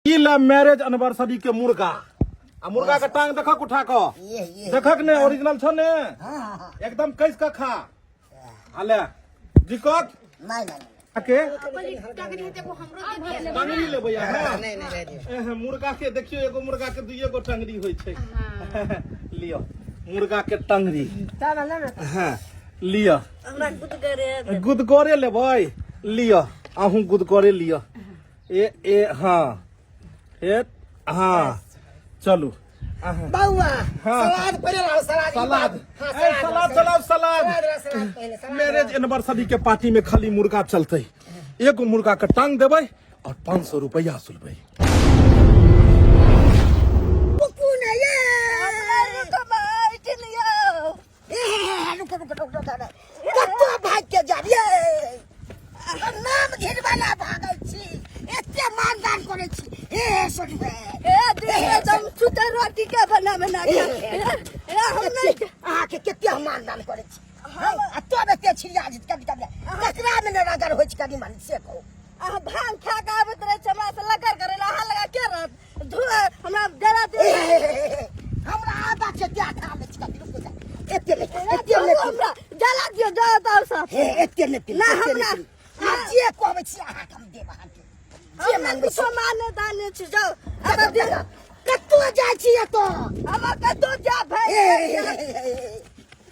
ई ला marriage anniversary के मुर्गा आ मुर्गा के टांग देखक उठा क ये ये देखक ने ओरिजिनल छ ने हाँ हाँ हाँ एकदम कस के खा आ ले दिक्कत नहीं नहीं के टंगरी हेतै एगो हमरो दे दिअ। टंगरी लेबै अहाँ नहीं नहीं रह दियौ। एह, मुर्गा के देखियो एगो मुर्गा के दुइये गो टंगरी होइ छै लियो मुर्गा के टंगरी हाँ लियो हमरा गुदगरे गुदगरे लेबै लियो अहूँ गुदगरे लियो ए ए हाँ ए हाँ चलू अहाँ बउआ हाँ। सलाद पहिले लाओ सलाद सलाद हाँ, ए, सलाद चलाओ सलाद सलाद लाओ, सलाद पहिले सलाद मैरिज एनिवर्सरी के पार्टी में खाली मुर्गा चलते एगो मुर्गा के टांग देबै और 500 रुपया सुलबै कुकु ने ये कमाई लियो ए, रुको रुको रुको रुको कत्तो भाग के जाब ये नाम घिनवाला भागै छी एते मानदान करै छी हे सुनबे ए दिन में दम छुटे रोटी के बना बना के ए ए, हम नहीं अहाँके कते हम मानदान करै छी आ तब एते छिड़िया जेत कभी कभी ककरा मे ने रगड़ होइ छै कनी मनी से कहू अहाँ भांग खा के आबैत रहै छै हमरा से लगर करै ला अहाँ लगा के रहत धुआ हमरा जरा दे हमरा आदा छै त्या खा लै छी कभी रुकू जा एते नहि एते नहि हमरा जला दियो जला दाल सब हे एते नहि पी ना, एते हमरा- नहि पी। आ जे कहबै छी अहाँके हम देब अहाँके जे हमरा मांगबै कुछो माने दाने छी जाओ अब दिन कतौ जाइ छी एतौ हम कतौ जा भाई हे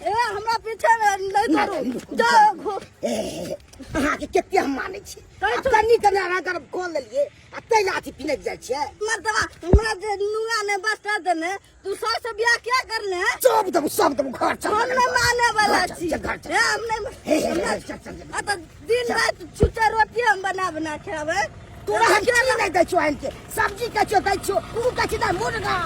ए हमरा पीछे नहीं करू जाओ घो अहाँके कते हम मानै छी आ कनी कनी अहाँ कऽ लेलियै आ तै लाठी पिनक जाइ छियै मर्दवा हमरा जे नुआ ने बस्ता देने तू सौ से बियाह क्या करने हैं सब देबू सब देबू घर चल हम नहीं माने वाला घर चल, छी चल, घर चल। ए, हम नहीं हे, हे, हमरा हे, चल, चल, चल। आ तो दिन रात छुट्टा रोटी हम बना बना खेबै तोरा हम की नहि दै छियौ आनि के सब्जी कहै छियौ दै छियौ ओ कहै छै नहि मुर्गा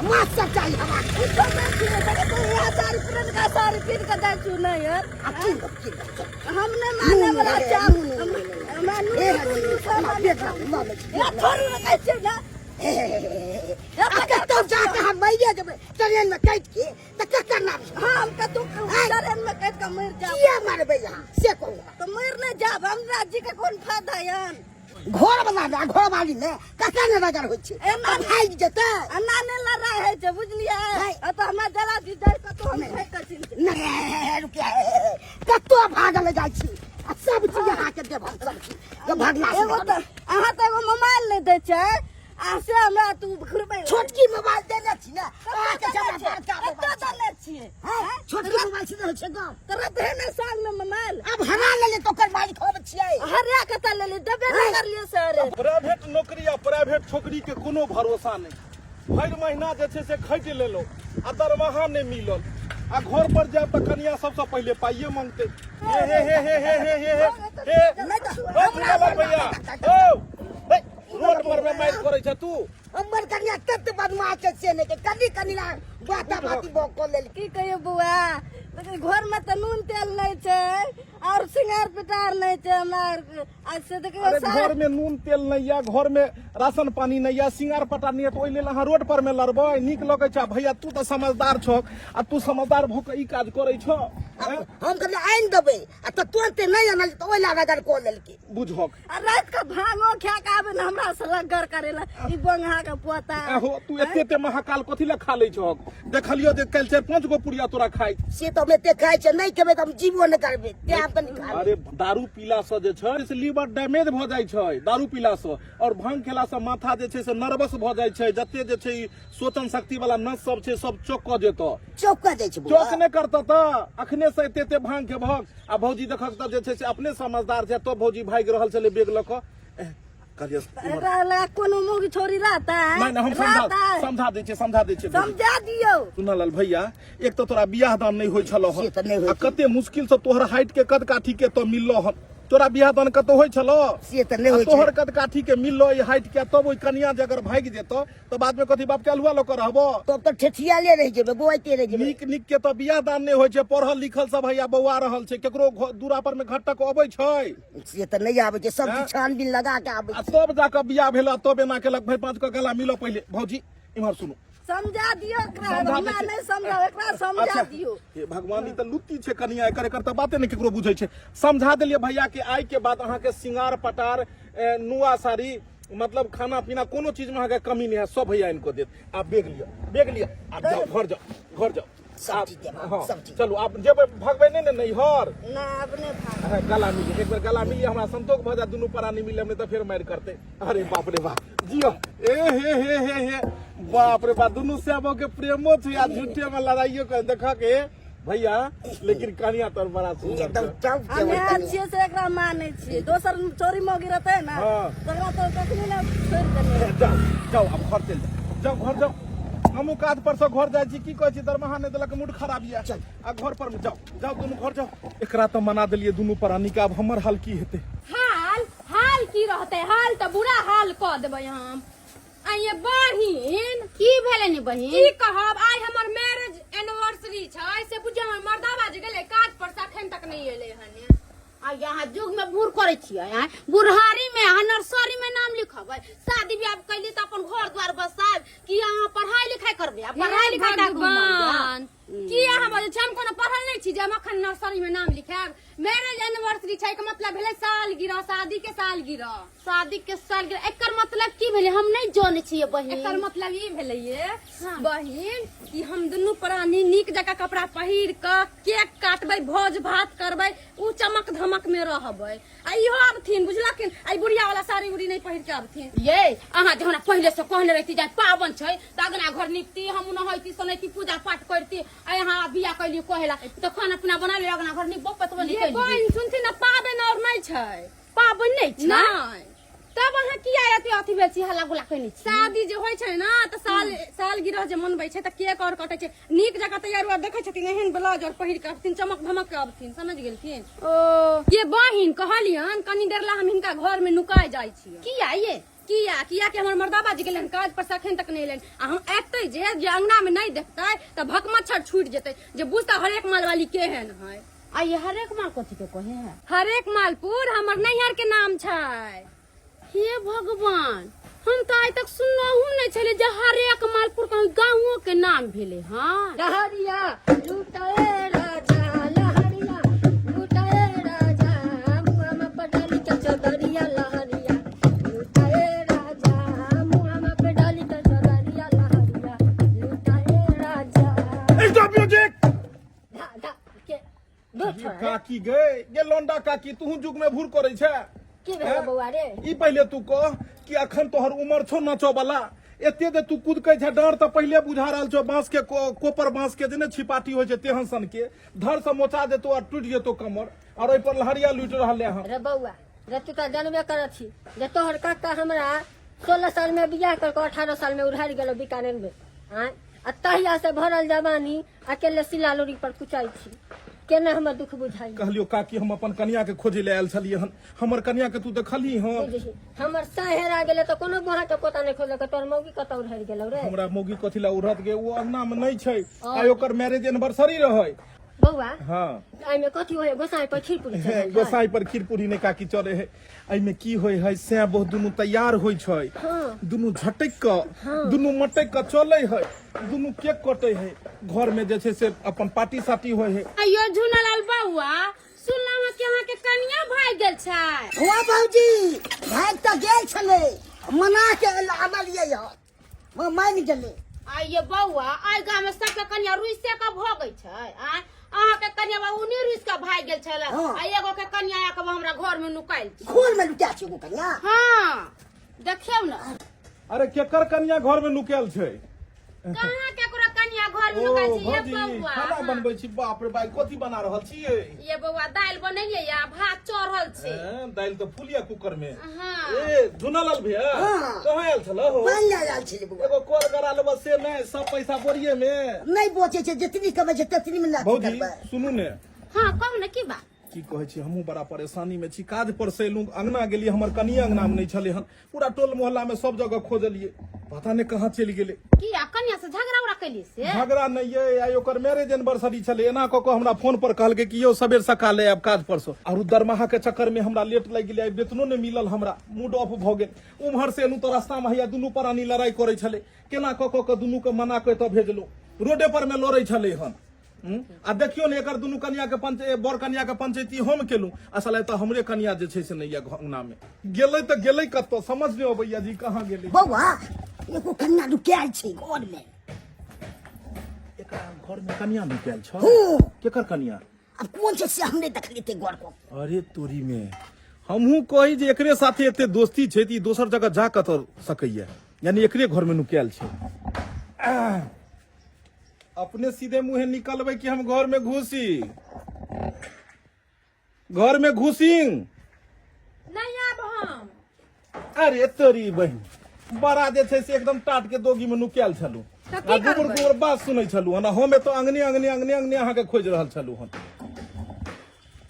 माछ सब चाही हमरा कुछो नहीं छीने सके तो यहाँ सारी पुरनका सारी पीन के दै छु नहीं यार आ की देब, की देब, चल। हम नहीं माने नून, वाला हे, छी नून, नून, हम नून, हमरा नून हे, नून हे, सब हमरा पेट लागल, लऽ लै छी, या छोड़ू ने कहै छियै ना हे, हे, हे, हे, हे। आ कतौ जाके हम मरिए जेबै ट्रेन में कटि के तऽ ककर नाम छै? हाँ हम कतौ ट्रेन में कटि के मरि जाब किया मरबै अहाँ से कहू हमरा। तो मरि नहीं जाब हमरा जी के कोन फायदा यान घर वाला ने घर वाली ने ककर ने रगड़ होइ छै एना आ भागि जेतै अन्ना ने लड़ाई होइ छै बुझलियै है। आ तऽ हमरा जरा दी जाइ कतौ हम खाइ कऽ चिन्ह नहि रुकिया कतौ भागल जाइ छी आ सब चीज अहाँके देब हम सब चीज जे भागला से एगो तऽ अहाँ तऽ एगो मोबाइल नहि दै छै आ से हमरा तू घुरबै छोटकी मोबाइल देने छी ने अहाँके जमा बड़का कतऽ मोबाइल छै। देने छियै हैं? छोटकी मोबाइल से होइ छै गप तोरा देने साल में मोबाइल आब हरा लेले तो ओकर मालिक हम छियै हरा कतऽ लेली देबे नहि करलियै सर प्राइवेट नौकरी आ प्राइवेट छोकरी के कोनो भरोसा नहि भरि महीना जे छै से खटि लेलहुँ आ दरमाहा नहि मिलल आ घर पर जायब तऽ कनिया सबसँ पहिले पाइए मांगतै हे हे हे हे हे हे हे हे हे नहि तऽ ओ झूलालाल भैया ओ हे, रोड पर मे मारि करै छै तू हमर कनिया तत बदमाश छै से नहि छै कनी कनी ला बाता बाती बो कऽ लेल की कहियो बौआ घर में तऽ नून तेल नहि छै और सिंगार पिटार नहि छै हमरा आरके। आ से देखियौ अरे सारा घर में नून तेल नहीं या घर में राशन पानी नहीं या सिंगार पटार नहीं या तऽ ओहि लेल अहाँ रोड पर में लड़बै नीक लगै छै आ भैया तू तऽ समझदार छह आ तू समझदार भऽ कऽ ई काज करै छह हैं? हम कहलियै आनि देबै आ तऽ तुरन्ते नहि अनल तऽ ओहि ला रगड़ कऽ लेलकै बुझहक आ रात के भांगो खा के आबे ने हमरा से लग्गर करेला ई बंगहा के पोता आहो तू एते एते महाकाल कथी लए खा लै छहक देखलियो जे काल्हि चारि पाँच गो पुड़िया तोरा खाइ से तऽ हम एते खाइ छियै नहि खेबै तऽ हम जीवो नहि करबै तें हम कनि खा अरे दारू पीला से जे छै से लीवर डैमेज भऽ जाइ छै दारू पीला से और भांग खेला से माथा जे छै से नर्वस भऽ जाइ छै जते जे छै ई सोचन शक्ति वाला नस सब छै सब चौक कऽ जेतऽ चौक कऽ जाइ छै बौआ। चौक नहि करतऽ तऽ अखने से एते एते भांग खेबहक आ भौजी देखक तऽ जे छै से अपने समझदार छै तब भौजी भागि रहल छलै बैग लऽ कऽ एह, कहलियै इम्हर- एकरा लगा कोनो मुँह छोरी रहता है नहि नहि हम समझा रहता है समझा दै छियै समझा दै छियै समझा दियौ सुनलाल भैया एक तऽ तोरा बियाह दान नहि होइ छलौ हन से तऽ नहि होइ आ छै। कते मुश्किल से तोहर हाइट के कद काठी के तऽ मिललो हन तोरा बियाह दान कतौ होइ छलौ से तऽ नहि आ होइ छै तोहर कद काठी के मिललो ई हाइट के तब ओहि कनिया जे अगर भागि जेतौ तऽ बाद में कथी बाप के अल्हुआ लऽ कऽ रहबो तब तऽ ठेठियाले रहि जेबै बौआइते रहि जेबै नीक नीक के तऽ बियाह दान नहि होइ छै पढ़ल लिखल सब हैया बौआ रहल छै केकरो दूरा पर में घटक अबै छै से तऽ नहि आबै छै सब हैं? चीज छानबीन लगा के आबै आ छै तब जाकऽ बियाह भेल आ तब एना केलक भाई पाँच के गला मिलऽ पहिले भौजी इम्हर सुनू समझा दियौ एकरा समझा हमरा दै छी। नहि समझाओ एकरा समझा अच्छा दियौ हे भगवान ई तऽ लुत्ती छै कनिया एकर एकर तऽ बाते नहि केकरो बुझै छै समझा देलियै भैया के आइ के बाद अहाँके सिंगार पटार नुआ साड़ी मतलब खाना पीना कोनो चीज में अहाँके कमी नहि है सब भैया आनि कऽ देत आब बेग लिअ बेग लिअ आब जाउ घर जाउ घर जाउ सब आब- चीज देब, हँ, सब चीज। चलू आब जेबै भगबै नहि ने नैहर ना अपने भाग अरे गला मिली एक बेर गला मिली हमरा संतोष भऽ जायत दुनू प्राणी मिले नहि तऽ फेर मारि करतै अरे बाप रे बाप जियो ए हे हे हे हे बाप रे बाप दुनू सेबो के प्रेमो छै आ झूठे में लड़ाइयो कर देख के भैया लेकिन कनिया तोर बड़ा सुंदर एकदम छौ। टॉप के हम यहाँ कनिया। छियै से एकरा मानै छियै दोसर चोरी मौगी रहतै ने हाँ। तकरा तऽ कखनी ने छोड़ि देने जाओ जाओ अब घर चलि जाओ जाओ घर जाओ हमहूँ काज पर से घर जाइ छी की कहै छी दरमाहा नहि देलक मूड खराब यऽ चल। आ घर पर मे जाओ जाओ दुनू घर जाओ एकरा तऽ मना देलियै दुनू प्राणी के आब हमर हाल की हेतै हाल हाल की रहतै हाल तऽ बुरा हाल कऽ देबै हम आइये बहिन की भेलै ने बहिन की कहब आइ हमर मैरिज एनिवर्सरी छै से बुझियौ हमर मर्दाबा जे गेलै काज पर से अखन तक नहि एलै हन आ यहाँ युग में बूढ़ करै छियै आँय बुढ़ारी में अहाँ नर्सरी में नाम लिखबै शादी ब्याह कैली तऽ अपन घर द्वार बसायब कि अहाँ पढ़ाई लिखाई करबै आ पढ़ाई लिखाई टा घुमल भगवान की अहाँ बजै छी हम कोनो पढ़ल नहि छी जे हम अखन नर्सरी में नाम लिखायब मैरिज एनिवर्सरी छै के मतलब भेलै सालगिरह शादी के सालगिरह शादी के सालगिरह एकर मतलब की भेलै हम नहि जानै छियै बहिन एकर मतलब ई भेलै ये बहिन कि हम दुनू प्राणी नीक जकाँ कपड़ा पहिर कऽ केक काटबै भोज भात करबै उ चमक धमक में रहबै आ इहो आबथिन बुझलखिन आ ई बुढ़िया वाला साड़ी उड़ी नहि पहिर के आबथिन ये अहाँ जे हमरा पहिले से कहने रहती जे पावन छै तऽ अगना घर निपती हम नहैती सोनैती पूजा पाठ करती आ यहाँ बियाह कैली कहेला तऽ खाना पीना बना ले अगना घर निपबो पतबो नहि ये कैली बहिन सुनथिन ने पाबनि और नहि छै पाबनि नहि छै नहि तब अहाँ किया एते अथी भेल छी हल्ला गुल्ला केने छी शादी जे होइ छै ने तऽ साल सालगिरह जे मनबै छै तऽ केक और कटै छै नीक जकाँ तैयार उयार देखै छथिन एहन ब्लाउज और पहिर के अबथिन चमक धमक के अबथिन समझ गेलखिन ओ ये बहिन कहलियन कनी देर ला हम हिनका घर में नुकाय जाइ छियै किया ये किया किया कि हमर मर्दाबा जी गेलन काज पर से अखन तक नहि एलनि आ हम एतै जे जे अंगना में नहि देखतै तऽ भकमच्छर छूटि जेतै जे बुझतै हरेक मालवाली केहन है आ ये हरेक माल कथी के कहे है हरेक मालपुर हमर नैहर के नाम छै हे भगवान हम तऽ आइ तक सुनलहुँ नहि छलै जे हरेक मालपुर कहीं गाँवो के नाम भेलै हँ लहरिया लूटे राजा लहरिया लूटे राजा मुआ में पटाली के चदरिया लहरिया लूटे राजा मुआ में पटाली के चदरिया लहरिया लूटे राजा स्टॉप म्यूजिक धा धा के दू ये काकी गे गे लोंडा काकी तू जुग में भूर करे छे की भेलो बौआ रे ई पहिले तू कह कि अखन तोहर उमर छौ नाचो वाला एते जे तू कूदकै छे डर तऽ पहिले बुझा रहल छौ बांस के कोपर बांस के जे ने छिपाटी होइ छै तेहन सन के धर से मोचा जेतो आ टूटि जेतो कमर और ओहि पर लहरिया लूटि रहल है रे बौआ रे तू तऽ जानबे करत छी जे तोहर काका हमरा 16 साल में बियाह कर के 18 साल में उड़ारि गेलो बीकानेर में आँय आ तहिया से भरल जवानी अकेले सिला लोरी पर कुचाई छी केना हमर दुख बुझाई कहलियो काकी हम अपन कनिया के खोजे ले आयल छलियै हन हमर कनिया के तू देखलही हन बुझही हमर साँय हेरा गेलै तऽ कोनो बुहा के कोता नहि खोलक तोहर मौगी कतौ उड़हरि गेलौ रे हमरा मौगी कथी ला उड़त गे ओ अंगना में नहीं छै आइ ओकर मैरिज एनिवर्सरी रहै बौआ हाँ एहिमे कथी होय गोसाई पर खीर पूरी चढ़ल है? गोसाई पर खीर पूरी नहि काकी चले है एहिमे की होइ है सैं बहुत दुनू तैयार होइ छै दुनू झटकि कऽ दुनू मटकि कऽ चलै है दुनू केक कटै है घर में जे छै से अपन पार्टी साटी होइ है अयो झूनालाल बौआ सुनलहुँ कि अहाँके कनिया भागि गेल छै हुआ भौजी भागि तऽ गेल छलै मना के आनलियै हँ मानि गेलै आइये बौआ आइ गाम में सबके कनिया रुइसे के भगै छै आँय अहाँके कनिया बाबू नहि रुइस के भागि गेल छलै हाँ। आ एगो के कनिया आके हमरा घर में नुकायल छै खोल में लुटा छै एगो कनिया हाँ देखियौ ने अरे केकर कनिया घर में नुकायल छै कहाँ केकरो कनिया घर में ओ नुकायल छै ये भौजी बौआ खाना हाँ। बनबै छी बाप रे बाप कथी बना रहल छियै ये बौआ दालि बनेलियै या भात चढ़ल छै हैं, दालि तऽ फूल या कुकर में हाँ ए झुनालाल भैया हाँ। कहाँ आयल छल हो पानि लए आयल छलै बौआ एगो कल करा लेबऽ से नहि सब पैसा बोरिये में नहि बचै छै जितनी कमै छै ततनी में लाठी भौजी करबै सुनू ने हाँ कहू ने की बात की कहै छी हमहूँ बड़ा परेशानी में छी काज पर से एलहुँ अंगना गेलियै हमर कनिया अंगना में नहि छलै हन पूरा टोल मोहल्ला में सब जगह खोजलियै पता नहि कहाँ चलि गेलै की आ कनिया से झगड़ा उगड़ा कैली से झगड़ा नहि ये आइ ओकर मैरिज एनिवर्सरी छलै एना कऽ कऽ हमरा फोन पर कहलकै कि यौ सबेर सकाले आयब काज पर से आरो दरमाहा के चक्कर में हमरा लेट लागि गेलै आइ वेतनो नहि मिलल हमरा मूड ऑफ भऽ गेल उम्हर से एलहुँ तऽ रास्ता में हैया दुनू प्राणी लड़ाइ करै छलै केना कऽ कऽ कऽ दुनू के मना कऽ एतऽ भेजलहुँ रोडे पर में लड़ै छलै हन आ देखियौ ने एकर दुनू कनिया के पंच बर कनिया के पंचायती हम केलहुँ असल एतऽ हमरे कनिया जे छै से नहि यऽ अंगना मे गेलै तऽ गेलै कतऽ समझ नहि अबैया जी कहाँ गेलै बौआ एगो कन्या नुकायल छै घर में एकरा घर में कनिया नुकायल छ हूँ। केकर कनिया अब कोन छै से हम नहि देखलियै ते घर को अरे तोरी में हमहूँ कही जे एकरे साथे एते दोस्ती छै तऽ ई दोसर जगह जा कतऽ सकैया यानी एकरे घर में नुकायल छै अपने सीधे मुँहे निकलबै कि हम घर में घुसी घर में घुसी नहीं आब हम अरे तोरी बहिन बड़ा जे छै से एकदम टाट के दोगी में नुकायल छलू तऽ की आ गुबर करबै? गुबर बात सुनै छलू हन आ हम एतऽ अंगने अंगने अंगने अंगने अहाँके खोजि रहल छलू हन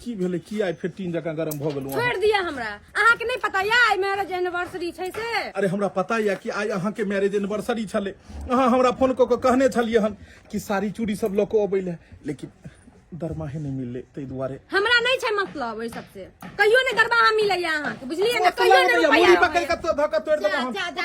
की भेलै की आइ फेर टीन जकाँ गरम भऽ गेलहुँ अहाँ? छोड़ि दिअ हमरा अहाँके नहि पता यऽ आइ मैरिज एनिवर्सरी छै से अरे हमरा पता यऽ कि आइ अहाँके मैरिज एनिवर्सरी छलै अहाँ हमरा फोन कऽ कऽ कहने छलियै हन कि साड़ी चूड़ी सब लऽ कऽ अबै लए लेकिन दरमाहे नहि मिललै ताहि दुआरे हमरा नहि छै मतलब ओहि सबसे कहियो नहि दरमाहा मिलैया अहाँके बुझलियै ने कहियो नहि मुड़ी रुपैआ पकड़ अबैया। कऽ तो धऽ कऽ तोड़ि देबै जा, हम जा, जा,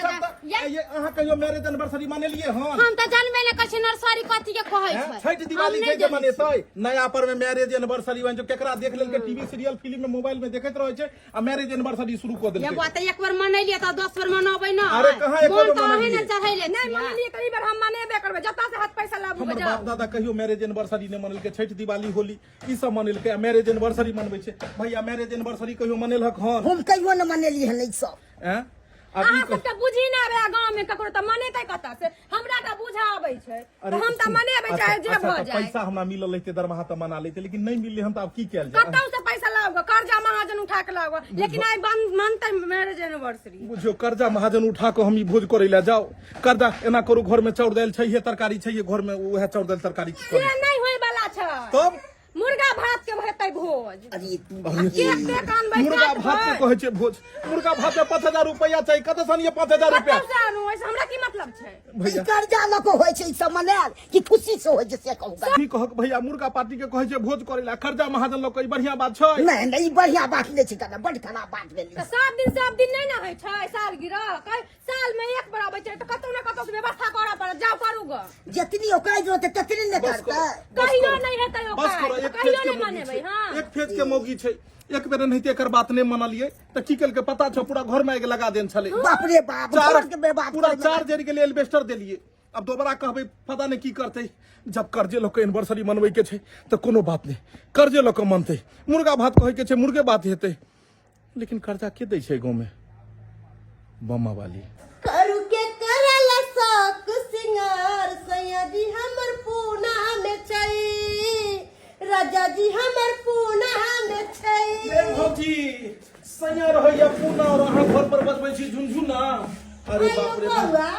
जा। ये अहाँ कहियो मैरिज एनिवर्सरी मनेलियै हन हम तऽ जानबे नहि करै छियै नर्सरी कथी के कहै हैं? छै छठि दिवाली हम छै नहि जे जनै मनेतै नया पर में मैरिज एनिवर्सरी बन जो केकरा देख लेलकै टीवी सीरियल फिल्म में मोबाइल में देखैत रहै छै आ मैरिज एनिवर्सरी शुरू कऽ ये देलकै बुआ तऽ एक बेर मनेलियै तऽ 10 बेर मनबै ना अरे कहाँ एक मोन बेर तऽ अहीं मनेलियै? ने चढ़ैले नहि छियै। मनेलियै तऽ ई बेर हम मनेबे करबै जतऽ से हाथ पैसा लाबू हमर जाउ बाप दादा कहियो मैरिज एनिवर्सरी नहि मनेलकै छठि दिवाली होली ई सब मनेलकै आ मैरिज एनिवर्सरी मनबै छै भैया मैरिज एनिवर्सरी कहियो मनेलक हन हम कहियो न मनेली हन ई सब हैं आब ई अहाँ सब तऽ बुझी नहि आबै गाँव में ककरो तऽ मनेतै कतऽ से हमरा तऽ बुझा आबै छै अरे तऽ हम तऽ सुन, मनेबै अच्छा, चाहे जे अच्छा, भऽ तऽ जाए पैसा हमरा मिलल रहितै दरमाहा तऽ मना लैते लेकिन नहि मिललै हन तऽ आब की कयल जाय कतौ से पैसा लाओ गो कर्जा महाजन उठा के लाओ गो लेकिन आइ बंद मानते मैरिज एनिवर्सरी बुझियौ कर्जा महाजन उठा कऽ हम ई भोज करै लए जाउ कर्जा एना करू घर में चाउर दालि छैहे तरकारी छैहे घर में उएह चाउर दालि तरकारी से करू। नहीं होय वाला छै तब मुर्गा भात के हेतै भोज अरे तू अरे केक तेक आनबै मुर्गा भात के कहै छै भोज मुर्गा भात में 5000 रुपया चाही कतऽ सँ आनियै 5000 रुपया कतौ से आनू ओहिसँ हमरा की मतलब छै भैया ई कर्जा लऽ कऽ होइ छै ई सब मनायल कि खुशी से होइ छै से कहू की कहक भैया मुर्गा पार्टी के कहै छै भोज करै लए कर्जा महाजन लऽ कऽ ई बढ़िया बात छै नहि नहि ई बढ़िया बात नहि छै दादा बड खराब बात भेलै तऽ सात दिन सब दिन नहि ने होइ छै सालगिरह साल में एक बार अबै छै तऽ कतौ ने कतौ से व्यवस्था करऽ पड़त जाउ करू ग जतनी औकात रहतै ततनी ने बस करो, करतै बस कहियो करो। नहि हेतै बस करो ओकर एक कहियो फेज के नहि मौगी मनेबै छै हँ एक फेज के मौगी छै एक बेर एनाहिते एकर बात नहि मनलियै तऽ की केलकै पता छौ पूरा घर में आगि लगा देन छलै बाप रे बाप चार घर के बर्बाद पूरा करै में चार जरि गेलै एल्बेस्टर देलियै अब दोबारा कहबै पता नहि की करतै जब कर्जे लऽ कऽ एनिवर्सरी मनबै के छै तऽ कोनो बात नहि कर्जे लऽ कऽ मनतै मुर्गा भात कहै के छै मुर्गे भात हेतै लेकिन कर्जा के दै छै गाँव में बमा वाली करू के करल शौक सिंगार सैया जी हमर पूना में छै राजा जी हमर पूना में छै ए भौजी सैया रहैया पूना और अहाँ घर पर बजबै छी झुनझुना अरे आइयो बाप रे बाप बौआ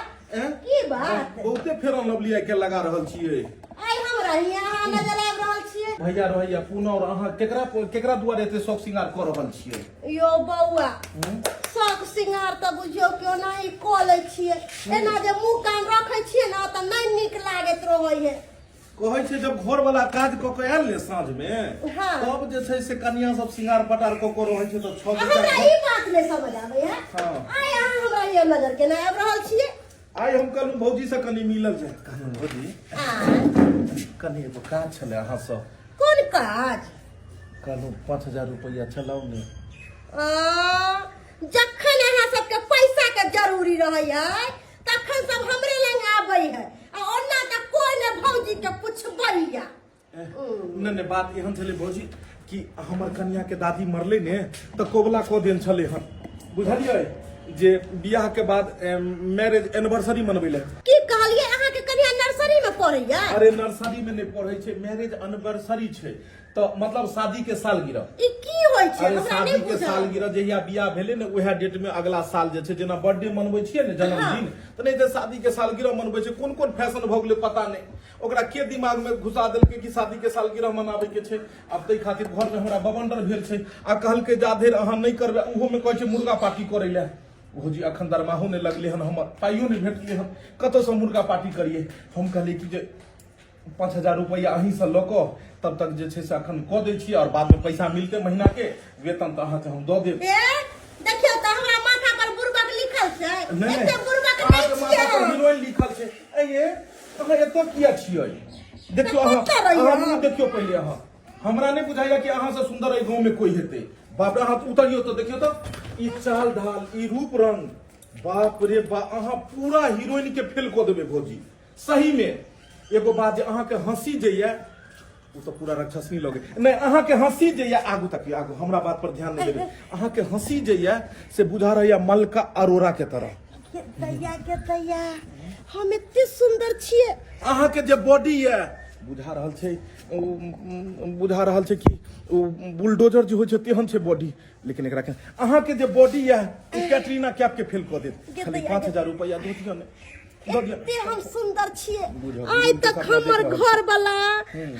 एं? की बात बहुते फेरन लवली आइ के लगा रहल छियै आइ हमरा हियाँ अहाँ नजर आबि रहल छियै भैया रहैया पूना और अहाँ केकरा केकरा दुआरे एते शौक श्रृंगार कऽ रहल छियै यो बौआ शौक श्रृंगार तऽ बुझियौ कि ओनाही कऽ लै छियै एना जे मुँह कान रखै छियै ने तऽ नहि नीक लागैत रहै है कहै छै जब घर वाला काज कऽ के आयल ने साँझ में हाँ। तब जे छै से कनिया सब श्रृंगार पटार कऽ के रहै छै तऽ छओ आ हमरा ई बात नहि समझ आबै है हाँ। आइ अहाँ हमरा ये नजर केना आबि रहल छियै आइ हम कहलहुँ भौजी से कनि मिलल जाय कहलहुँ भौजी आ कनि एगो काज छलै अहाँसँ कोन काज कहलहुँ 5000 रुपैआ चलाउ ने आ, जखन अहाँ सबके पैसा के जरूरी रहै है तखन सब हमरे लग आबै है आ ओना तऽ कोई ने भौजी के पुछबैया नहि नहि बात एहन छलै भौजी कि हमर कनिया के दादी मरलै ने तऽ कोबला कऽ देल छलै हन बुझलियै जे बियाह के बाद मैरिज एनिवर्सरी मनबै लए की कहलियै अहाँ के कनिया नर्सरी में पढ़ैया अरे नर्सरी में नहि पढ़ै छै मैरिज एनिवर्सरी छै तऽ मतलब शादी के सालगिरह ई की होइ छै अरे हमरा शादी नहि के बुझल सालगिरह जहिया बियाह भेलै ने उएह डेट में अगला साल जे छै जेना बर्थडे मनबै छियै ने जन्मदिन तऽ नहि तऽ शादी के सालगिरह मनबै छै कोन कोन फैशन भऽ गेलै पता नहि ओकरा के दिमाग में घुसा देलकै कि शादी के सालगिरह मनाबै के छै आब ताहि खातिर घर में हमरा बवंडर भेल छै आ कहलकै जा धरि अहाँ नहि करबै ओहो में कहै छै मुर्गा पार्टी करै लए ओहो जी अखन दरमाहो नहि लगलै हन हमर पाइयो नहि भेटलै हन कतऽसँ मुर्गा पार्टी करियै हम कहलियै कि जे 5000 रुपैआ अहीँसँ लऽ कऽ तब तक जे छै से अखन कऽ दै छी आओर बादमे पैसा मिलतै महीनाके वेतन तऽ अहाँके हम दऽ देब ए देखियौ तऽ हमरा माथा पर बुड़बक लिखल छै नहि एते बुड़बक नहि अहाँके माथा छियै पर हीरोइन लिखल छै अये अहाँ एतऽ किया छियै देखियो अहाँ कतऽ रहियै अहाँ मुँह देखियो पहिले अहाँ हमरा नहि बुझाइया कि अहाँ से सुंदर एहि गाँव में कोई हेतै बाप रे अहाँ उतरियो तऽ देखियो तऽ ई चाल ढाल ई रूप रंग बाप रे बा अहाँ पूरा हीरोइन के फेल कऽ देबै भौजी सही में एगो बात जे अहाँके हंसी जे ये ओ तऽ पूरा राक्षसनी लगे नहि अहाँके हंसी जे ये आगू तकियो आगू हमरा बात पर ध्यान नहि देबै अहाँके हंसी जे ये से बुझा रहैया मलका अरोड़ा के तरह गे दैया गे दैया हम एते सुंदर छियै अहाँके जे बॉडी ये बुझा रहल छै ओ बुझा रहल छै कि ओ बुलडोजर जे होइ छै तेहन छै बॉडी लेकिन एकरा के अहाँके जे बॉडी ये ओ कैटरीना कैफ के फेल कऽ देत खाली 5000 रुपैआ दऽ दिअ ने दऽ दिअ एते हम सुंदर छियै बुझल, आइ बुझल, तक सपना हमर देख रहल घर वाला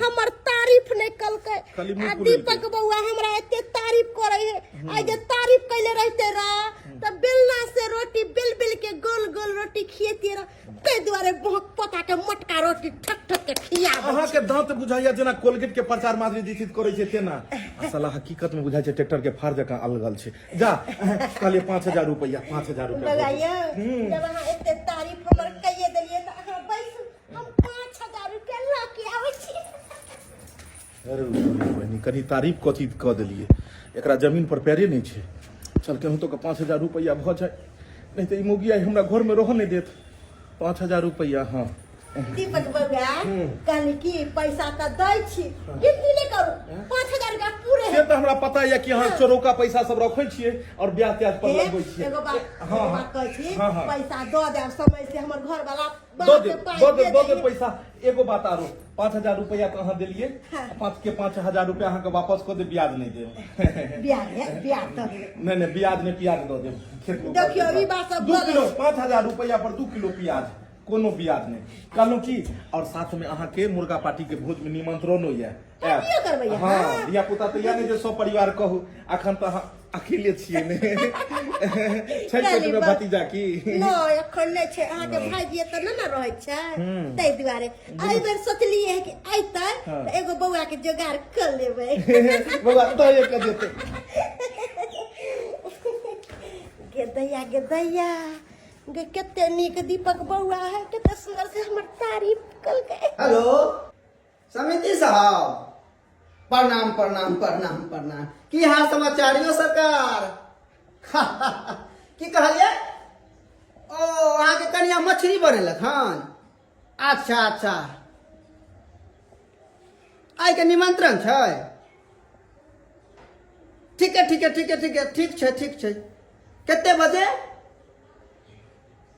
हमर तारीफ नहि कलकै खाली मुँह आ फुलेलकै। दीपक बौआ हमरा एते तारीफ करै है आइ जे तारीफ कैले रहते रह तऽ बेलना से रोटी बेल बेल के गोल गोल रोटी खिएतियै रह ताहि दुआरे बहुत पोता के मोटका रोटी ठक ठक के खियाबै अहाँ के दांत बुझाइया जेना कोलगेट के प्रचार माधुरी दीक्षित करै छै तेना आ साला हकीकत में बुझाइ छै ट्रैक्टर के फार जकाँ अलगल छै जा कहलियै 5000 रुपैआ 5000 रुपैआ बौआ यौ जब अहाँ एते तारीफ हमर कहिए देलियै तऽ अहाँ बैसू हम 5000 रुपया लऽ के आबै छी अरे बहिनी कनि तारीफ कथी कऽ देलियै एकरा जमीन पर पैरे नहि छै चल केहू तो 5000 रुपैआ भऽ जाय नहि तऽ ई मौगी आइ हमरा घरमे रहऽ नहि देत 5000 रुपैआ हँ दीपक बौआ कहली कि पैसा तऽ दै छी गिनती नहि करू 5000 रुपया पूरे से तऽ हमरा पता यऽ कि अहाँ चोरौका पैसा सब रखै छियै और ब्याज त्याज पर हे, लगबै छियै एगो बात हँ एगो बात कहै छी हँ, हँ। पैसा दऽ देब समय से हमर घर वाला दऽ देब दऽ देब दऽ देब पैसा एगो बात आरो 5000 रुपैआ तऽ अहाँ देलियै हाँ। पाँच के 5000 रुपैआ अहाँके वापस कऽ देब ब्याज नहि देब ब्याज है ब्याज दऽ देब नहि नहि ब्याज नहि प्याज दऽ देब खेत में देखियौ, ई बात सब दू गलत किलो 5000 रुपैआ पर 2 किलो प्याज कोनो ब्याज नहि कहलहुँ की और साथ में अहाँके मुर्गा पार्टी के भोज में निमंत्रणो यऽ आयब। पार्टियो करबै अहाँ? हँ धिया पुता तऽ यऽ नहि जे सब परिवार कहू अखन तऽ अहाँ अकेले छियै ने छै पेट में भतीजा की नहि एखन नहि छै अहाँके भाईजी एतऽ नहि ने रहै छै ताहि दुआरे एहि बेर सोचलियै कि अयतै तऽ एगो बौआ के जोगाड़ कऽ लेबै बौआ तऽ एक जेतै गे दैया गे दैया गे कते नीक दीपक बौआ है कते सुंदर से हमर तारीफ कलकै हेलो समिति साहब प्रणाम प्रणाम प्रणाम प्रणाम की हाल समाचार यौ सरकार की कहलियै ओ अहाँके कनिया मछली बनेलक हन अच्छा अच्छा आइके निमंत्रण छै ठीक है ठीक है ठीक है ठीक है ठीक छै ठीक छै कते बजे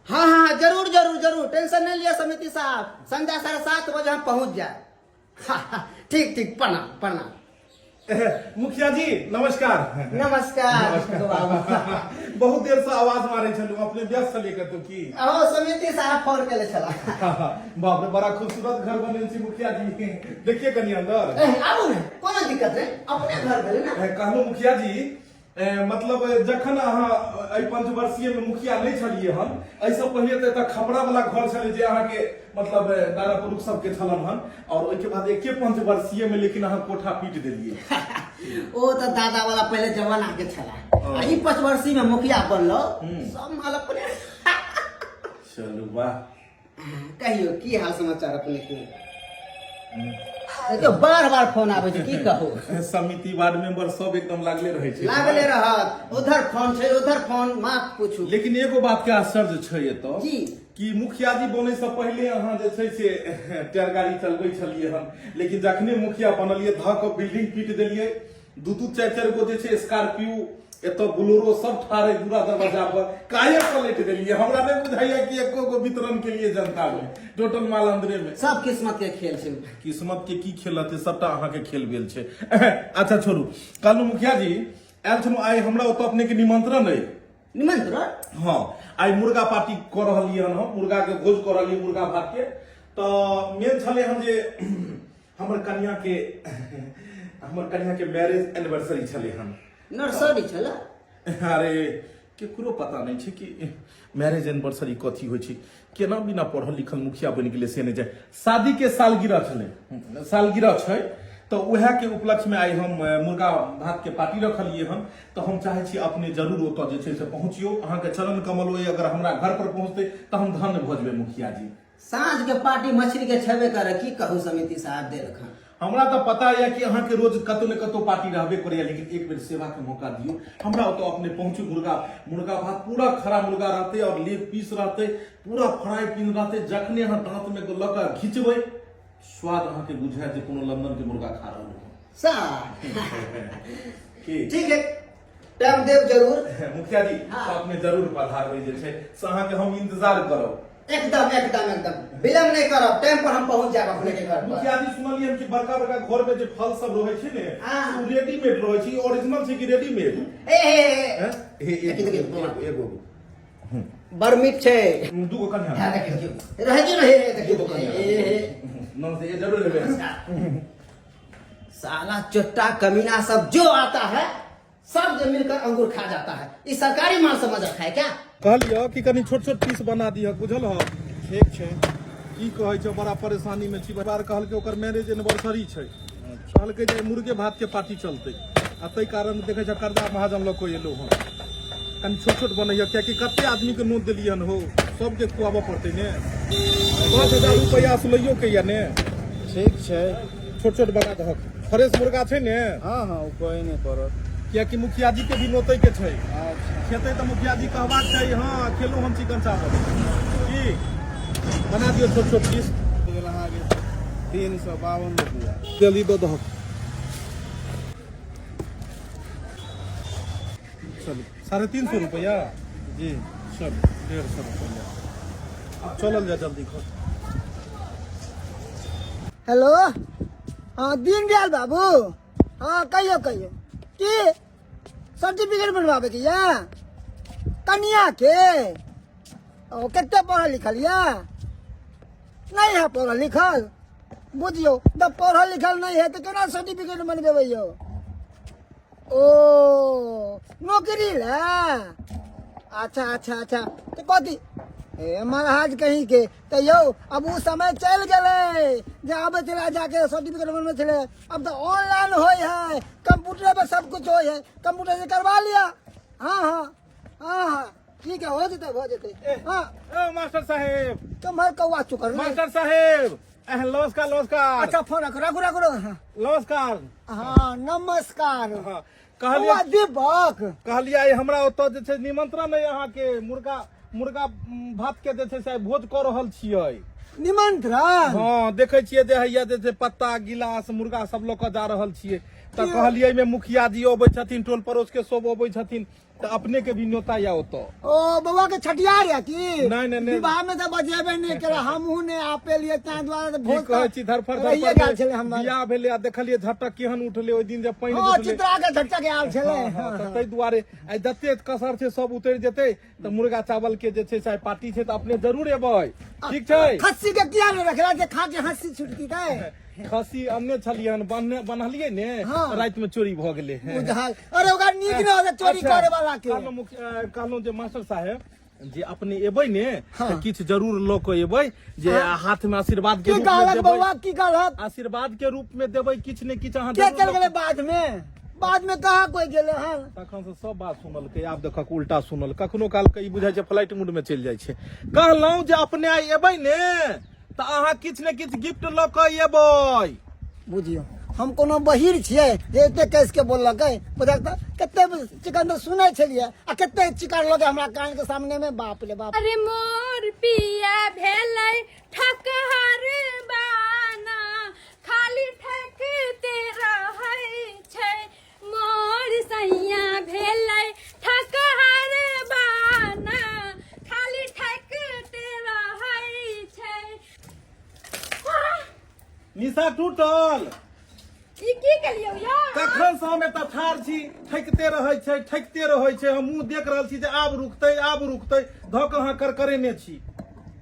हाँ हाँ हाँ जरूर जरूर जरूर टेंशन नहीं लिया समिति साहब संध्या 7:30 बजे हम पहुंच जाए हाँ, हाँ, ठीक ठीक प्रणाम प्रणाम मुखिया जी नमस्कार नमस्कार बाबू बहुत देर से आवाज मारे छलहुँ अपने व्यस्त छलियै कतौ की अहो समिति साहब फोन केले छला बाप रे बड़ा खूबसूरत घर बनल छी मुखिया जी देखिए कनि अंदर ए, आबू ने कोनो दिक्कत नहीं अपने घर भेलै ने कहलहुँ मुखिया जी मतलब जखन अहाँ एहि पंचवर्षीय में मुखिया नहि छलियै हन एहिसँ पहिले तऽ एतऽ खपड़ा वाला घर छलै जे अहाँके मतलब दादा पुरुख सबके छलन हन और ओहिके बाद एके पंचवर्षीय में लेकिन अहाँ कोठा पीट देलियै ओ तऽ दादा वाला पहिले जमाना के छला आ ई पंचवर्षीय में मुखिया बनलो सब माल अपने चलू वाह कहियो की हाल समाचार अपने के देखियौ बार बार फोन आबै छै की कहू समिति वार्ड मेंबर सब एकदम लागले रहै छै लागले रहत उधर फोन छै उधर फोन माफ पूछू लेकिन एगो बात के आश्चर्य छै एतऽ जी। कि मुखिया जी बनै से पहिले अहाँ जे छै से टायर गाड़ी चलबै छलियै हन लेकिन जखने मुखिया बनलियै धऽ कऽ बिल्डिंग पीट देलियै दू दू चारि चारि गो जे छै स्कॉर्पियो एतऽ बोलेरो सब ठाढ़ है पूरा दरवाजा पर काहे पलट देलियै हमरा नहि बुझाइया कि एको गो वितरण के लिए जनता में टोटल माल अंदरे में सब किस्मत के खेल छै किस्मत के की खेल रहतै सबटा अहाँके खेल भेल छै अच्छा छोड़ू कहलहुँ मुखिया जी आयल छलहुँ आइ हमरा ओतऽ अपने के निमंत्रण अइ निमंत्रण हँ आइ मुर्गा पार्टी कऽ रहलियै हन हम मुर्गा के भोज कऽ रहलियै मुर्गा भात के तऽ मेन छलै हन जे हमर कनिया के हमर कनिया के मैरिज एनिवर्सरी छलै हन नर्सरी छलै अरे केकरो पता नहि छै कि मैरिज एनिवर्सरी कथी होइ छै केना बिना पढ़ल लिखल मुखिया बनि गेलै से नहि जाय शादी के सालगिरह छलै सालगिरह छै तऽ उएह के उपलक्ष्य में आइ हम मुर्गा भात के पार्टी रखलियै हन। तऽ हम चाहै छी अपने जरूर ओतऽ जे छै से पहुँचियौ। अहाँके चरण कमल ओहि अगर हमरा घर पर पहुँचतै तऽ हम धन्य भऽ जेबै मुखिया जी। साँझ के पार्टी मछली के छेबे करे, की कहू समिति साहब देलखन। हमरा तऽ पता यऽ कि अहाँके रोज कतौ ने कतौ पार्टी रहबे करैया, लेकिन एक बेर सेवा के मौका दियौ, हमरा ओतऽ अपने पहुँचू। मुर्गा मुर्गा भात पूरा खरा मुर्गा रहतै और लेग पीस रहतै, पूरा फ्राई पीन रहतै। जखने अहाँ दांत में लऽ कऽ घिचबै, स्वाद अहाँके बुझायत जे कोनो लंदन के मुर्गा खा रहल हो। की ठीक है, टाइम देव जरूर। मुखिया जी। हाँ। तो अपने जरूर पधारबै जे छै से अहाँके हम इंतजार करब। एकदम एकदम एकदम, विलम्ब नहीं करब, टाइम पर हम पहुंच जाएब अपने के घर पर। मुखिया जी, सुनलियै हम कि बड़का बड़का घर में जे फल सब रहै छै ने, हाँ। ओ रेडीमेड रहै छै। ओरिजिनल छै कि रेडीमेड? ए हे हे। हैं? हे, देखी, देखी, एगो एगो बड़ मीठ छै। दूगो कन्या। हाँ, देखियौ, देखियौ। रहै दियौ, रहै, देखियौ। दूगो कन्या। ए, हे। नौ से ये जरूर लेबै। साला चोट्टा कमीना सब जो आता है, सब जो मिलकर अंगूर खा जाता है। ये सरकारी माल समझ रखा है क्या? कहलियौ कि कनि छोट छोट पीस बना दिहक, बुझल हौ? ठीक छै। की कहै छै, बड़ा परेशानी में छी। बार कहलकै ओकर मैरिज एनिवर्सरी छै, कहलकै जे मुर्गे भात के पार्टी चलतै, आ ताहि कारण देखै छ कर्जा महाजन लऽ कऽ एलहुँ हन। कनि छोट छोट बनैया, कियाकि कते आदमी के नोत देलियै हन हो, सबके खुआबऽ पड़तै ने। 5000 रुपैआ से लैयो के या ने। ठीक छै। छोट छोट बना दहक। फ्रेश मुर्गा छै ने? हाँ हाँ, ओ कोई नहीं पड़त। कियाकि मुखिया जी के भी नोतै के छै। अच्छा। खेतै तऽ मुखिया जी कहबाक चाही, हाँ खेलू हम चिकन चावल। की बना दियौ छोट छोट पीस। गेल अहाँके 352 रुपया। जल्दी दऽ दहक। चलू, 350 रुपया। जी। चलू, 150 रुपया। आब चलल जाय जल्दी घर। हेलो, हाँ दीनदयाल बाबू, हाँ कहियो कहियो, की सर्टिफिकेट बनवाबे के या कनिया के? ओ कते पढ़ल लिखल या? नहीं है पढ़ल लिखल। बुझियो जब पढ़ल लिखल नहीं है तो केना सर्टिफिकेट बनबेबै यौ? ओ नौकरी ला? अच्छा अच्छा अच्छा, तो कथी हे महाराज कहीं के तो यौ, अब ओ समय चलि गेलै जे आबै छलै जाके सर्टिफिकेट बनबै छलै। अब तो ऑनलाइन होइ है, कंप्यूटर पर सब कुछ होइ है, कंप्यूटर से करवा लिया। हाँ हाँ हाँ हाँ, ठीक है, हो जेतै हो जेतै। हाँ। ए मास्टर साहेब। तुम्हार कौआ चुकर। मास्टर साहेब, नमस्कार नमस्कार। अच्छा, फोन रखो रखो रखो रखो। हाँ। नमस्कार। हाँ नमस्कार। हाँ, कहलियै कौआ दीपक। कहलियै आइ हमरा ओतऽ जे छै निमंत्रण अइ अहाँके, मुर्गा मुर्गा भात के जे छै से आइ भोज कऽ रहल छियै। निमंत्रण? हाँ, देखै छियै जे हैया जे छै पत्ता गिलास मुर्गा सब लऽ कऽ जा रहल छियै, तऽ कहलियै एहिमे मुखिया जी अबै छथिन, टोल पड़ोस के सब अबै छथिन, तऽ अपने के भी न्योता या ओतऽ। ओ बौआ के छठियार या की? नहीं, नहीं, नहीं। विवाह में तऽ बजेबे नहीं केला, हमहूँ नहीं आपे लिए, ताहि दुआरे तऽ की भोज कहै छी, धरफड़ रहिए धरफड़ गेल छलै हमर। बियाह भेलै आ देखलियै झटक केहन उठलै ओहि दिन जे पानि हँ, उठलै। चित्रा के झटक आयल छलै। हँ, हँ, तऽ ताहि दुआरे आइ जते कसर छै सब उतरि जेतै, तऽ मुर्गा चावल के जे छै से आइ पार्टी छै, तऽ अपने जरूर एबै, ठीक छै? खस्सी के किया नहीं रखला जे खा के हंसी छुटती तै? खस्सी अनने छलियै हन, बन्हने बन्हलियै ने, हाँ। राति में चोरी भऽ गेलै। बुझाल, अरे ओकरा नीक न होते चोरी अच्छा, करे वाला के। कहलहुँ कहलहुँ जे मास्टर साहेब जे अपने एबै ने, हाँ। तऽ किछु जरूर लऽ कऽ एबै जे हाथ में आशीर्वाद के की रूप में कहलक देबै। बौआ, की कहलक? आशीर्वाद के रूप में देबै किछु ने किछु अहाँ के जरूर चल लऽ गेलै बाद में? बाद में कहाँ कोई गेलै हन? तखन से सब बात सुनलकै, आब देखक उल्टा सुनल। कखनो काल के ई बुझाइ छै फ्लाइट मूड में चलि जाइ छै। कहलहुँ जे अपने आइ एबै ने तऽ अहाँ किछु ने किछु गिफ्ट लऽ कऽ एबै। बुझियौ, हम कोनो बहिर छियै जे एते कस के बोललकै? बुझल तऽ कते चिकन तऽ सुनै छलियै आ कते चिकन लगे हमरा कान के सामने में, बाप रे बाप। अरे मोर पिया भेलै ठकहर बाना, खाली ठकते रहै छै। मोर सैया भेलै ठकहर बाना, खाली ठकते रहै छै। निशा टूटल। ई की केलियौ यौ? तखन से हम एतऽ ठाढ़ छी, ठकिते रहै छै, ठकिते रहै छै। हम मुँह देख रहल छी जे आब रुकतै आब रुकतै, धऽ कऽ अहाँ करकरेने छी।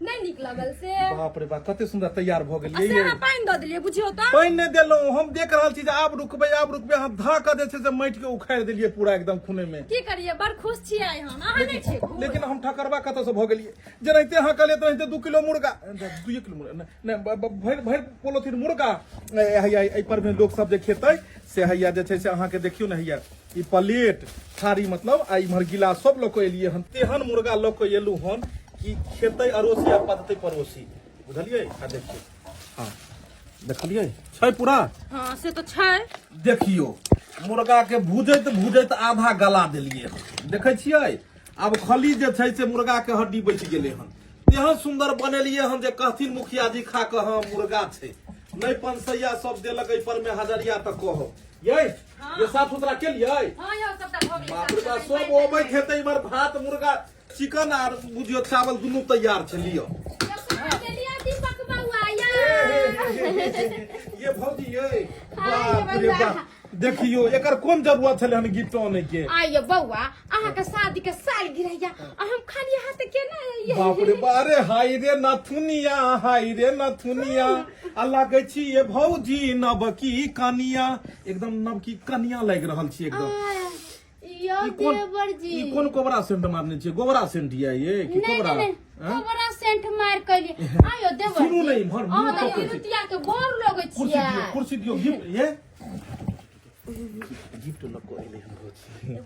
नहि नीक लगल से। बाप रे बाप, कते सुंदर तैयार भऽ आ गेलियै से ये। अहाँ पानि दऽ देलियै बुझियौ तऽ। पानि नहि देलहुँ हम, देख रहल छी जे आब रुकबै आब रुकबै, अहाँ धा कऽ जे छै से माटि के उखाड़ि देलियै पूरा एकदम खूने में। की करियै, बड़ खुश छियै आइ हम, अहाँ नहि छियै खुश? लेकिन हम ठकरबा कतऽ से भऽ गेलियै? जेनाहिते अहाँ कहलियै तेनाहिते 2 किलो मुर्गा, 2 किलो मुर्गा नहि, नहि, भरि भरि पोलोथीन मुर्गा हैया एहि पर में लोक सब जे खेतै से हैया जे छै से अहाँके देखियौ ने, हैया ई प्लेट थारी मतलब आ इम्हर गिलास सब लऽ कऽ एलियै हन। तेहन मुर्गा लऽ कऽ एलहुँ हन कि खेतै अड़ोसी आ पततै पड़ोसी, बुझलियै? आ देखियौ, हँ देखलियै छै पूरा। हँ से तऽ छै। देखियौ मुर्गा के भूजैत भूजैत आधा गला देलियै हन, देखै छियै? आब खली जे छै से मुर्गा के हड्डी बचि गेलै हन। तेहन सुंदर बनेलियै हन जे कहथिन मुखिया जी खा कऽ हँ मुर्गा छै। नहि पंसैया सब देलक एहि पर में हजरिया तऽ कहब यै। ये साफ सुथरा केलियै? हँ यौ, सबटा भऽ गेलै। बाप रे बाप, सब अबैत हेतै इम्हर भात मुर्गा चिकन आर बुझियौ चावल दुनू तैयार छै, लिअ। दीपक बौआ या ये भौजी ये, बाप रे बाप, देखियौ एकर कोन जरूरत छलै हन गिफ्ट आनै के? आइयो बौआ, अहाँके शादी के साल गिरैया आ हम खाली हाथ केना अइयै? बाप रे बाप, अरे हाय रे नथुनिया, हाय रे नथुनिया, आ लागै छी ये भौजी नवकी कनिया, एकदम नवकी कनिया लागि रहल छी एकदम। यौ ई कोन देवर जी, ई कोन कोबरा सेंट मारने छियै? गोबरा सेंट ये ये कि नहीं कोबरा? नहीं नहीं, आँय? कोबरा सेंट मार कलिए। आयो देवर सुनू जी, ने इम्हर, मुँह अहाँ तऽ तकै छी। तिरुतिया के गोर लगै कुर्सी छियै। दियौ, कुर्सी दियौ। गिफ्ट ये गिफ्ट लऽ कऽ एलै हन भौजी,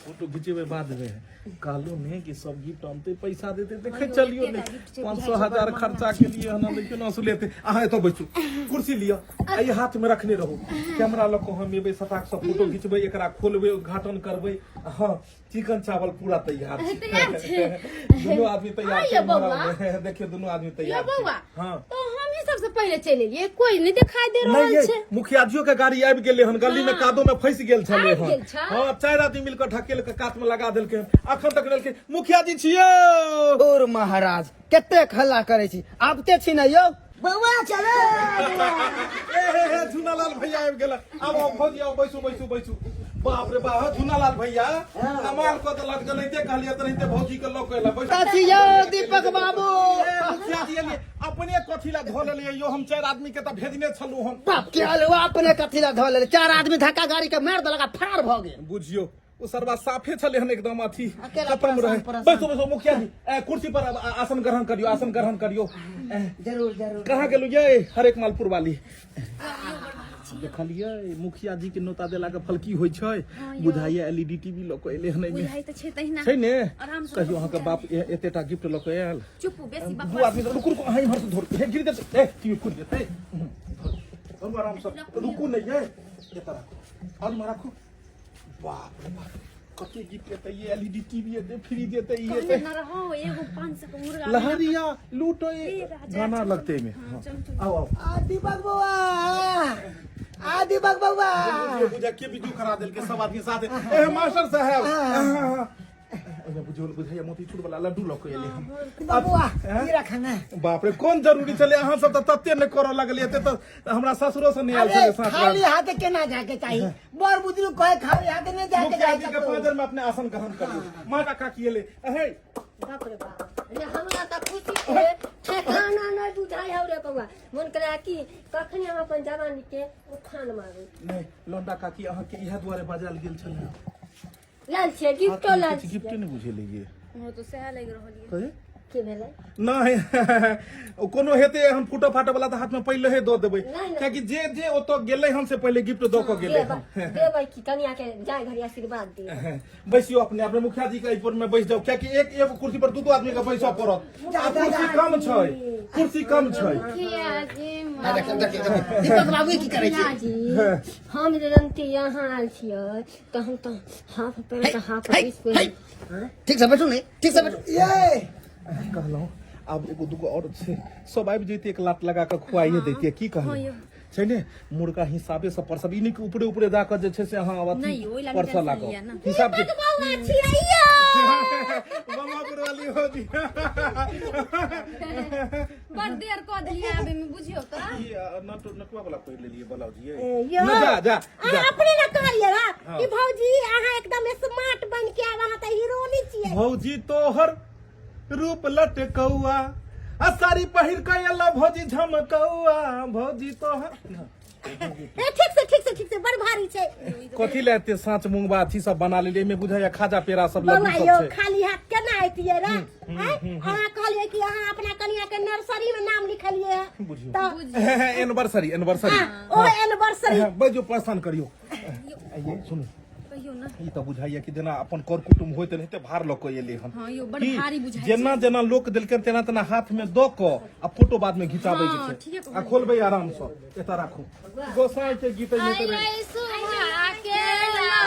फोटो घिचेबै बाद में। कहलहुँ ने कि सब गिफ्ट आनतै पैसा देतै, देखै चलियौ ने 500 1000 खर्चा के लिए हन। देखियौ ने असुल हेतै। अहाँ एतऽ बैसू, कुर्सी लिअ, एहि हाथ में रखने रहू कैमरा लऽ कऽ, हम एबै सटाक से फोटो घिचबै, एकरा खोलबै, उद्घाटन करबै। हँ चिकन चावल पूरा तैयार छै, तैयार छै। दुनू आदमी तैयार छै। आइयो बौआ। देखियौ दुनू आदमी यौ तैयार छै। बौआ, हँ तो हम ही सबसे पहिले चलि एलियै, कोई नहीं दिखाई दे नहीं रहल ये छै। मुखिया जियो के गाड़ी आबि गेलै हन, गली में कादो में फंसि गेल छलै आबि हन। गेल छल? हँ, 4 आदमी मिलकर ढकेल के कात में लगा देलकै हन, अखन तक लेलकै। मुखिया जी छियो। और महाराज कतेक हल्ला करै छी, आबते छी ने यौ। बौआ चलो। ए हे हे, झूनालाल भैया आबि गेल। आब आउ भौजी, आउ, बैसू बैसू बैसू। बाप रे बाप, झूनालाल भैया कमाल कऽ देलक, जनाहिते कहलियै तेनाहिते भौजी के लऽ कऽ एला। बैसू। कथी यौ दीपक बाबू? ए, मुखिया जी एलियै, अपने कथी लए धऽ लेलियै यौ? हम 4 आदमी के तऽ भेजने छलहुँ हन। बाप के अलुआ, अपने कथी लए धऽ लेले? 4 आदमी धक्का गाड़ी के मारि देलक आ फरार भऽ गेल। बुझियौ ओ सरबा साफे छलै हन एकदम अथी अकेला खत्म परेशान, रहे। परेशान। बैसू बैसू मुखिया जी, कुर्सी पर अब आसन ग्रहण करियो, आसन ग्रहण करियो। जरूर जरूर। कहाँ गेलू ये हरेक मालपुर वाली? देखलियै मुखिया जी के नोता देला के फल की होइ छै? बुझाइया एलईडी टीवी लऽ कऽ एलै हन एहिमे। बुझाइ तऽ छै तहिना। छै ने? आराम से। कहियो अहाँके बाप एतेटा गिफ्ट लऽ कऽ आयल? चुप, बेसी दू बकवास। आदमी रुकू रुकू, अहाँ इम्हर से धरू, हे गिर जेतै, ए टीवी खुलि जेतै। धरू आराम से, रुकू नहि ये, एतऽ राखू और इम्हर राखू। बाप रे बाप, कते गिफ्ट एतै ये, एलईडी टीवी एतै, फ्रिज एतै, ई कहने एतै। न रहो एगो 500 के मुर्गा। लहरिया लूटो ये राजा, गाना लगते में। हाँ, चलू, चलू। आओ आओ। आ दीपक बौआ, आ दीपक बौआ। बुझा के वीडियो करा देलके सब आदमी साथ। ए मास्टर साहब, ओहिमे बुझल बुझाइया मोतीचूर वाला लड्डू लऽ कऽ एलै हम। दीपक बौआ, ई रख ने। बाप रे, कोन जरूरी छलै? अहाँ सब तऽ तते नहि करऽ लगलियै, एते तऽ हमरा ससुरो से नहि आयल अरे छलै साथ। खाली हाथ केना जाके चाही? बड़ बुजुर्ग कहे खाली हाथ नहीं जाके मुखिया चाही जी के कतौ। पाँजर में अपने आसन ग्रहण करियौ। माँ काका की एलै अहे? बाप रे बाप रे, हमरा तऽ खुशी के ठेकाना नहि बुझाइ हौ रे बौआ। मन करे कि कखनी हम अपन जवानी के उफान मारू। नहि लौंडा काकी, अहाँके इएह दुआरे बजायल गेल छलै। लाल छियै गिफ्टो लाल किछु गिफ्टे छियै। नहि बुझेलै ये। हमरा तऽ सएह लागि रहल यऽ। कहे की भेलै? नहि ओ कोनो हेतै एहन फूटो फाटो वाला तऽ हाथमे पहिले हे दऽ देबै। नहि, नहि। कियाकि जे जे ओतऽ गेलै हन से पहिले गिफ्ट दऽ कऽ गेलै हन। देबै की, कनिया के जाय घड़ी आशीर्वाद दियौ। बैसियो अपने अपने मुखिया जी के एहि पर में बैस जाउ, कियाकि एक एगो कुर्सी पर दू दू आदमी के बैसऽ पड़त आ कुर्सी कम छै, कुर्सी कम छै। मुखिया जी। देखियौ देखियौ देखियौ, दीपक बाबू ई की करै मुखिया छै? जी, हम जे जनती यहाँ आयल छियै तऽ हम तऽ हाफ पैंट हाफ हे, जींस हे। पहिर ठीक से बैठू ने, ठीक से बैठू। ये कहलहुँ आब एगो दूगो और छै, सब आबि जैते, एक लात लगा कऽ खुआइए दैतियै। की कहलहुँ छै ने, मुर्गा हिसाबे से परसब, ई नहि कि ऊपरे ऊपरे जा कऽ जे छै से अहाँ अथी नहि, ओहि ला परसऽ टेंशन लागब। लिअ ने। हिसाब के बौआ छियै यौ। बमापुर वाली हो जी। बड़ देर कऽ देलियै आबे में, बुझियौ तऽ। ई, नटुआ वाला पहिर लेलियै ब्लाउज ये। ए, यौ। न, जा जा अहाँ जा। अपने ने कहलियै ना कि भौजी अहाँ एकदम स्मार्ट बन के आब, अहाँ तऽ हीरोनी छियै। भौजी तोहर रूप लटकौआ आ साड़ी पहिर के एला भौजी झमकौआ भौजी तोहर ए ठीक से ठीक से ठीक से बड़ भारी छै कथी ले एते साँच मुंगबा अथी सब बना लेलियै एहिमे बुझाइया खाजा पेड़ा सब लड्डू बौआ सब यौ छै खाली हाथ केना ऐतियै रे आँय? अहाँ कहलियै कि अहाँ अपना कनिया के नर्सरी में नाम लिखलियै है बुझियौ तऽ एनिवर्सरी एनिवर्सरी हाँ, ओ एनिवर्सरी बजो परेशान करियौ आइये सुनू कहियो ना ई तऽ बुझाइया कि जेना अपन कर कुटुम्ब होइत एनाहिते भार लऽ कऽ एलै हन हाँ यौ बड़ की? भारी बुझाइ जेना जेना लोक देलकै तेना तेना हाथ में दऽ कऽ आ फोटो बाद में घिचाबै के हाँ, छै ठीके आ खोलबै आराम से एतऽ राखू गोसाई के गीत अइहे तऽ अइलै सुबह के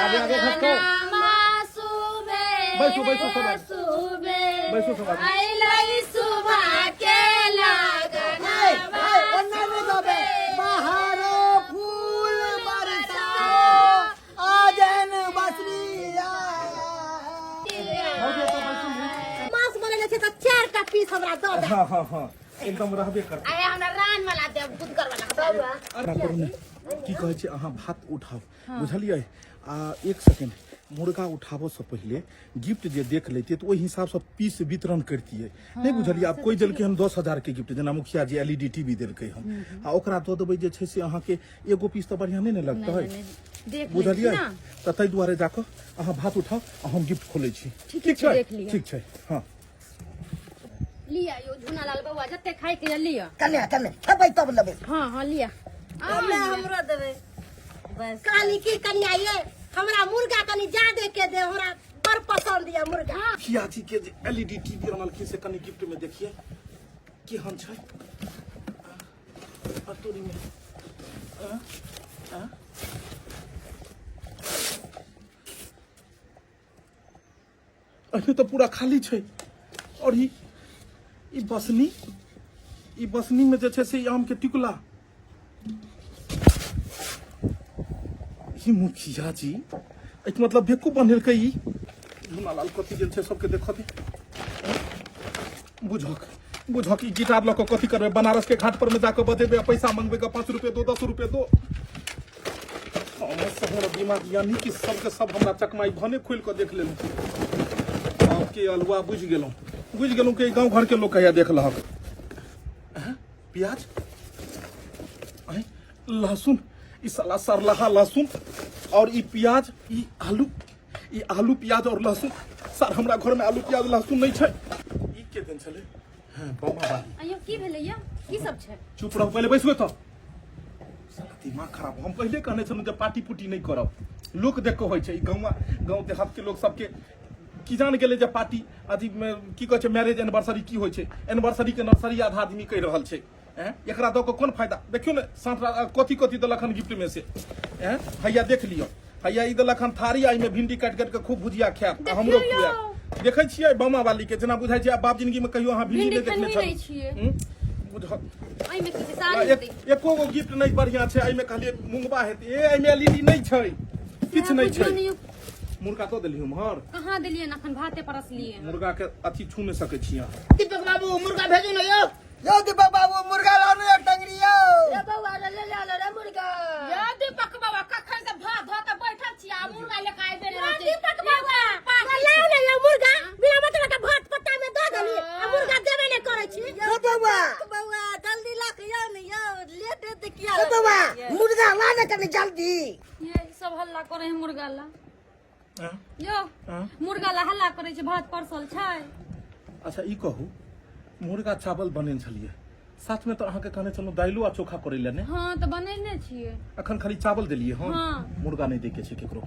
आगे, आगे खसकाउ। लगनमा सुबे बैसू, बैसू सब आदमी। सुबे बैसू सब आदमी। अइलै सुबह के लगनमा ओना नहि गबै बहारो फूल बरसाओ आजन बसरिया मांस बनेले छै तऽ चारि टा पीस हमरा दऽ दे हाँ हाँ हाँ एकदम रहबे करतै अरे हमरा रान वाला देब गुदगर वाला बौआ एना करू ने की कहै छै अहाँ भात उठाउ बुझलियै आ एक सेकेंड मुर्गा उठाबऽ से पहिले गिफ्ट जे देख लेतियै तऽ ओहि हिसाबसँ पीस वितरण करतियै नहि बुझलियै आब कोइ देलकै हन 10,000 के गिफ्ट जेना मुखिया G L E D TV देलकै हन आ ओकरा दऽ देबै जे छै से अहाँके एगो पीस तऽ बढ़िआँ नहि ने लगतै देख लै छी बुझलियै ना तऽ ताहि दुआरे जाकऽ अहाँ भात उठाउ आ हम गिफ्ट खोलै छी ठीके ठीक छै, छै देख लिअ। ठीक छै हँ लिअ यौ झुना लाल बौआ जते खाय के यऽ लिअ कने कने खेबै तब लेबै हाँ हाँ लिअ हमरो देबै बस कहली की कनिया ये हमरा मुर्गा कनि जादे के दे हमरा बड़ पसंद ये मुर्गा मुखिया जी के जे एलईडी टीवी अनलखिन से कनि गिफ्ट में देखिए केहन छै आ तोरी में आ आ अभी तऽ पूरा खाली छै और ई ई बसनी ई बसनी में जे छै से ई आम के टिकुला ई मुखिया जी एहिके मतलब बेकू बनेलकै ई मुन्नालाल कथी गेल छै सबके देखऽ दे बुझक बुझक ई गिटार लऽ कऽ कथी करबै बनारस के घाट पर में जाकऽ बजेबै आ पैसा मंगबै के 5 रुपये दो 10 रुपये दो हमर सब हमरा दिमाग यानी कि सबके सब हमरा चकमाई भने खोलि कऽ देख लेलहुँ आपके अलुआ बुझि गेलहुँ बुझि गेलहुँ कि गाँव घरके लोक कहिया देख लहक हैं? प्याज आँय, लहसुन ई साला सरलहा लहसुन और ई प्याज ई आलू ई आलू प्याज और लहसुन सर हमरा घर में आलू प्याज लहसुन नहीं छै ई के दिन छलै हाँ बाबा बाली अयो की भेलै यौ की सब छै चुप रहू पहिले बैसबै तऽ साला दिमाग खराब हम पहिले कहने छलहुँ जे पार्टी पुटी नहि करब लोक देख कऽ होइ छै ई गाँव गाँव देहातके लोक सबके की जान गेलै जे पार्टी अथी मे, की कहै छै मैरिज एनिवर्सरी की होइ छै एनिवर्सरी के नर्सरी आधा आदमी कहि रहल छै एँ एकरा दऽ कऽ कोन फायदा देखियौ ने साँठ कथी कथी देलक हन गिफ्ट में से एँ हैया देख लियौ हैया ई देलक हन थारी आ एहिमे भिंडी काटि काटि कऽ खूब भुजिया खायब आ हमरो देखियौ खुआयब देखै छियै बामा वाली के जेना बुझाइ छै आब बाप जिंदगी में कहियो अहाँ भिंडी भिंडी नहि देखने खेनही नहि छलहुँ छियै हूँ? बुझल एहिमे की छै साड़ी एक एको गो गिफ्ट नहि बढ़िया छै एहिमे कहलियै मुंगबा हेतै ए एहिमे एलईडी नहि छै किछु नहि छै मुर्गा दऽ देलियै उम्हर कहाँ देलियै अखन भाते परसलियै मुर्गा के अथी छू नहि सकै छी अहाँ दीपक बाबू मुर्गा भेजू ने यौ यौ दीपक बाबू मुर्गा लानू एक टंगरी यौ रे बौआ रे ले ले रे मुर्गा यौ दीपक बाबा कखन से भात धो के बैठल छी आ मुर्गा लेके आबि रहल छी दीपक बाबा लाउ ने यौ मुर्गा बिना मतलब के भात पत्ता में दऽ देली आ मुर्गा देबे नहि करै छी यौ बौआ बौआ जल्दी लऽ के यौ ने यौ लेट हेतै किया यौ बौआ मुर्गा ला ने कनी जल्दी ये सब हल्ला करे है मुर्गा ला आँ? यो आँ? मुर्गा ला हल्ला करे छै भात परसल छै अच्छा ई कहू मुर्गा चावल बनेने छलियै साथमे तऽ अहाँके कहने छलहुँ दालिओ आ चोखा करै लए ने हाँ तऽ बनेने छियै अखन खाली चावल देलियै हँ हाँ। मुर्गा नहि दैके छै केकरो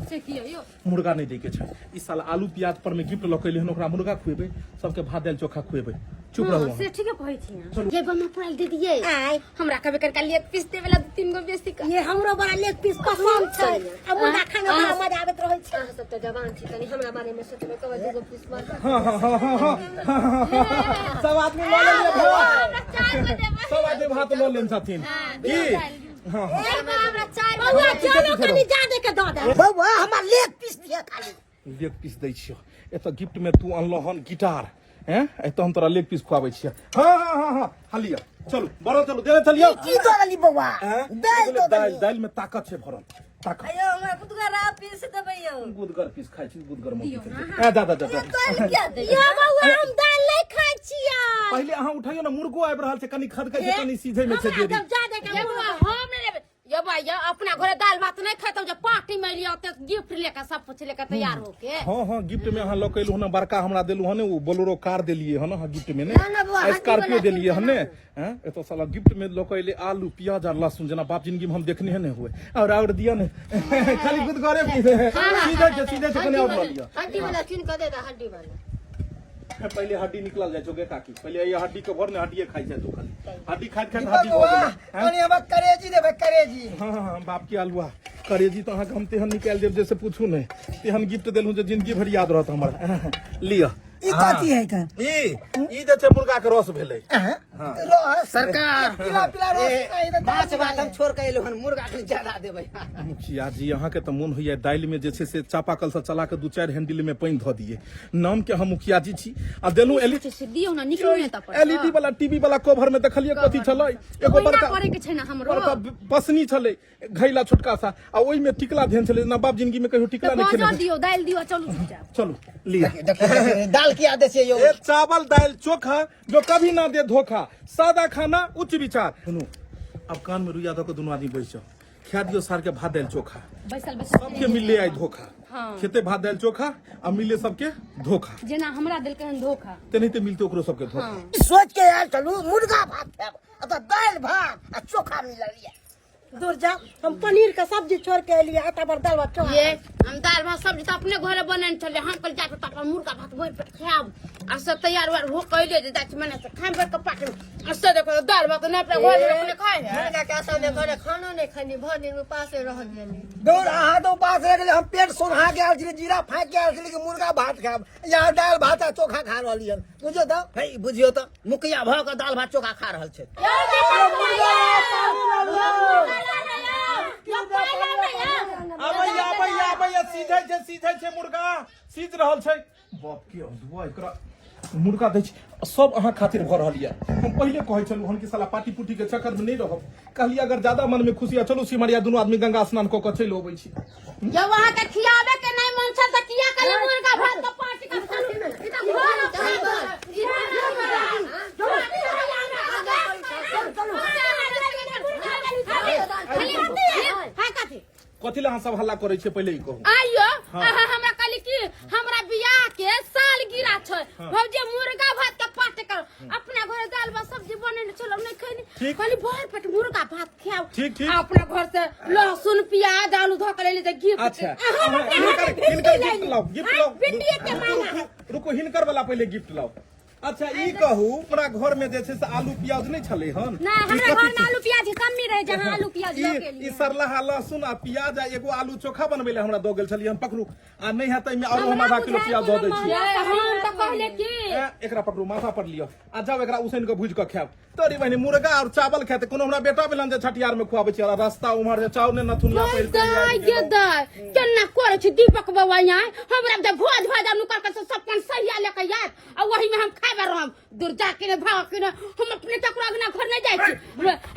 से किया यो मुर्गा नहि दैके छै ई साल आलू प्याज पर मे गिफ्ट लऽ के एलै हन ओकरा मुर्गा खुएबै सबके भात दालि चोखा खुएबै चुप रहू हाँ, अहाँ से ठीके कहै छी अहाँ। ये बम्मा पुराल दीदी ये आय हमरा कभी करका लेग पीस देवे ला दू तीन गो बेसी का ये हमरो बड़ा लेग पीस पसंद छै आ मुर्गा खाय में बड़ा मजा आबैत रहै छै अहाँ सब तऽ जवान छी कनि हमरा बारे में सोचबै कब दूगो पीस मार हाँ हाँ हाँ हाँ हाँ हाँ हाँ सब आदमी लऽ लेलियै भात सब आदमी भात लऽ लेने छथिन की हाँ हाँ बौआ चलो कनि जादे के दऽ दे बौआ हमरा लेग पीस दिअ खाली लेग पीस दै छियौ एतऽ गिफ्ट में तू अनलह हन गिटार हैं एतऽ हम तोरा लेग पीस खुआबै छियै हाँ हाँ हाँ हाँ हाँ लिअ चलू बड़ो चलू देने चलियौ की दऽ देली बौआ हैं? दालि दऽ दालि देली दालि में ताकत छै भरल ताक अयो हमरा गुदगर आ पीस देबै यौ गुदगर पीस खाइ छी गुदगर मोती छै ए दादा दादा दालि किया दै यौ बौआ हम दालि नहि खाइ छियै पहिले अहाँ उठैयौ ने मुर्गो आबि रहल छै कनि खदकै छै कनि सीझै मे छै देरी जब जादे के ये बौआ हम नहि लेबै ये बौआ ये अपना घरे दाल भात नहीं खाते जब पार्टी में लिया तो गिफ्ट लेकर सब कुछ लेकर तैयार होके हाँ हाँ गिफ्ट में अहाँ लऽ के एलहुँ हन बड़का हमरा देलहुँ हन ओ बोलेरो कार देलियै हन अहाँ गिफ्ट में ने ना, ना, बौआ, हड्डी स्कॉर्पियो वाला देलियै हन ने हैं एतऽ साला गिफ्ट में लऽ के एलै आलू प्याज आ लहसुन जेना बाप जिंदगी में हम देखने नहि हुए और दिअ ने खाली गुदगरे सीधे छै सीधे छै कनि और लऽ लिअ हड्डी वाला चुन कऽ दे दे हड्डी वाला पहिले हड्डी निकलल जाइ छौ गे काकी पहिले ये हड्डी के भर ने हड्डिए खाइ छै तू खाली हड्डी खाइत खाइत हड्डी भऽ बौआ गेलै हैं? कनि हमरा करेजी देबै करेजी हाँ हाँ हाँ बाप के अलुआ करेजी तो अहाँके हम तेहन निकालि देब जैसे पूछू नहि तेहन गिफ्ट देलहुँ जे जिंदगी भरि याद रहत हमरा लिअ ई कथी है का ई ई जे छै मुर्गा के रस भेलै रस सरकार पीला पीला रस नहीं तऽ माछ भात हम छोड़ के एलहुँ हन मुर्गा कनि ज्यादा देबै मुखिया जी अहाँके तऽ मोन होइया दालि में जे छै से चापाकल से चला के दू चारि हैंडिल में पानि धऽ दिए नाम के हम मुखिया जी छी आ देलहुँ एल से दियौ ना निकलू ने तब एलईडी वाला टीवी वाला कवर में देखलिए कथी छलै एगो ओहिना बड़का करे के छै ना हमरो बड़का पसनी छलै घैला छोटका सा आ ओहिमे टिकला धेन छलै ना बाप जिंदगी में कहियो टिकला तऽ नहि खेने बाजऽ दियौ दालि दियौ चलू चुपचाप चलू लिअ देखियौ, दाल किया दै छियै यौ ए चावल दाल चोखा जो कभी ना दे धोखा सादा खाना उच्च विचार सुनू अब कान में रुइया दऽ के दुनू आदमी बैस जाओ खा दियौ सार के भात दालि चोखा बैसल बैसल सबके मिलले आई धोखा खेते भात दालि चोखा आ मिले सबके धोखा जेना हमरा देलकै हन धोखा तेनाहिते मिलते ओकरो सबके धोखा सोच के आयल चलू मुर्गा भात खायब आ तऽ दालि भात आ चोखा मिलल यऽ दूर जा हम पनीर के सब्जी छोड़ के एलियै आटा पर दाल भात चोखा ये हम दाल भात सब्जी तऽ अपने घरे बनेने छलियै हम कहलियै जाके तऽ अपन मुर्गा भात भरि पेट खायब आ सब तैयार उयार हो के अइलियै जे जाइ छी मने से खायब बैठ के पार्टी में आ से देखो दाल भात नहि अपना घर में लोक नहि खाइ है मुर्गा के असलमे घरे खानो नहि खैनी भरि दिन उपासे रह गेली दौड़ अहाँ तऽ उपास रहि गेलै हम पेट सोन्हा के आयल छलियै जीरा फाँकि के आयल छलियै कि मुर्गा भात खायब यहाँ दालि भात आ चोखा खा रहलियै हन बुझियौ तऽ हे बुझियौ तऽ मुखिया भऽ कऽ दालि भात चोखा खा रहल छै आबैया आबैया आबैया सीझै छै सीझै छै मुर्गा सीझ रहल छै बाप के अदुआ एकरा मुर्गा दै छै सब अहाँ खातिर भऽ रहल यऽ हम पहिले कहै छलहुँ हन कि साला पार्टी पुटी के चक्कर में नहि रहब कहलियै अगर ज्यादा मन में खुशी आ चलू सिमरिया दुनू आदमी गंगा स्नान कऽ कऽ चलि अबै छी जब अहाँ के खियाबे के नहीं मन छल त किया कहले मुर्गा भात के पार्टी का ई त घर हां कथी कथी लए अहाँ सब हल्ला करै छियै पहिले ई कहू आइयो अहाँ हमरा कहली कि हमरा बियाह के साल गिरा छै भौजी मुर्गा भात के पार्टी करो अपना घर दाल भात सब्जी बनेने छलहुँ नहि खैनी ठीक। कहली भर पेट मुर्गा भात खाओ ठीक, ठीक। आ अपना घर से लहसुन प्याज आलू धऽ के लेली तऽ गिफ्ट अच्छा आ हम अपना हिनकर हाथे भिंडी हिनकर लैली। गिफ्ट लाउ गिफ्ट हाँ, लाउ भिंडीए के रुकू, माला रुकू, रुकू हिनकर वाला पहिले गिफ्ट लाउ अच्छा ई कहू हमरा घर में जे छै से आलू प्याज नहि छलै हन नहि ई हमरा कथी घर में आलू प्याज के कमी रहे जहाँ आलू प्याज लऽ के ई ई एलियै सरलाहा लहसुन आ प्याज आ एगो आलू चोखा बनबै लए हमरा दऽ गेल छलियै हम पकड़ू आ नहि हैत एहिमे आरो हम आधा किलो प्याज दऽ दै छी ये, हम तऽ कहले कि ए, एकरा पकड़ू माथा पर लिअ आ जाओ एकरा उसैन के भूजि कऽ खायब तोरी बहिनी मुर्गा और चावल खेते कोनो हमरा बेटा भेलन जे छठियार में खुआबै छी और रास्ता उम्हर जे चाउर ने नथुनिया पहिर के दाय आबि गे गेलहुँ। दाय केना करै छी दीपक बाबा यहाँ हमरा जे भोज भात नुकर के सब पान सहिया लेके आयत आ वही में हम खाबे रहम दूर जा के ने भाग के ने हम अपने ककरो अंगना घर नहीं जाइ छी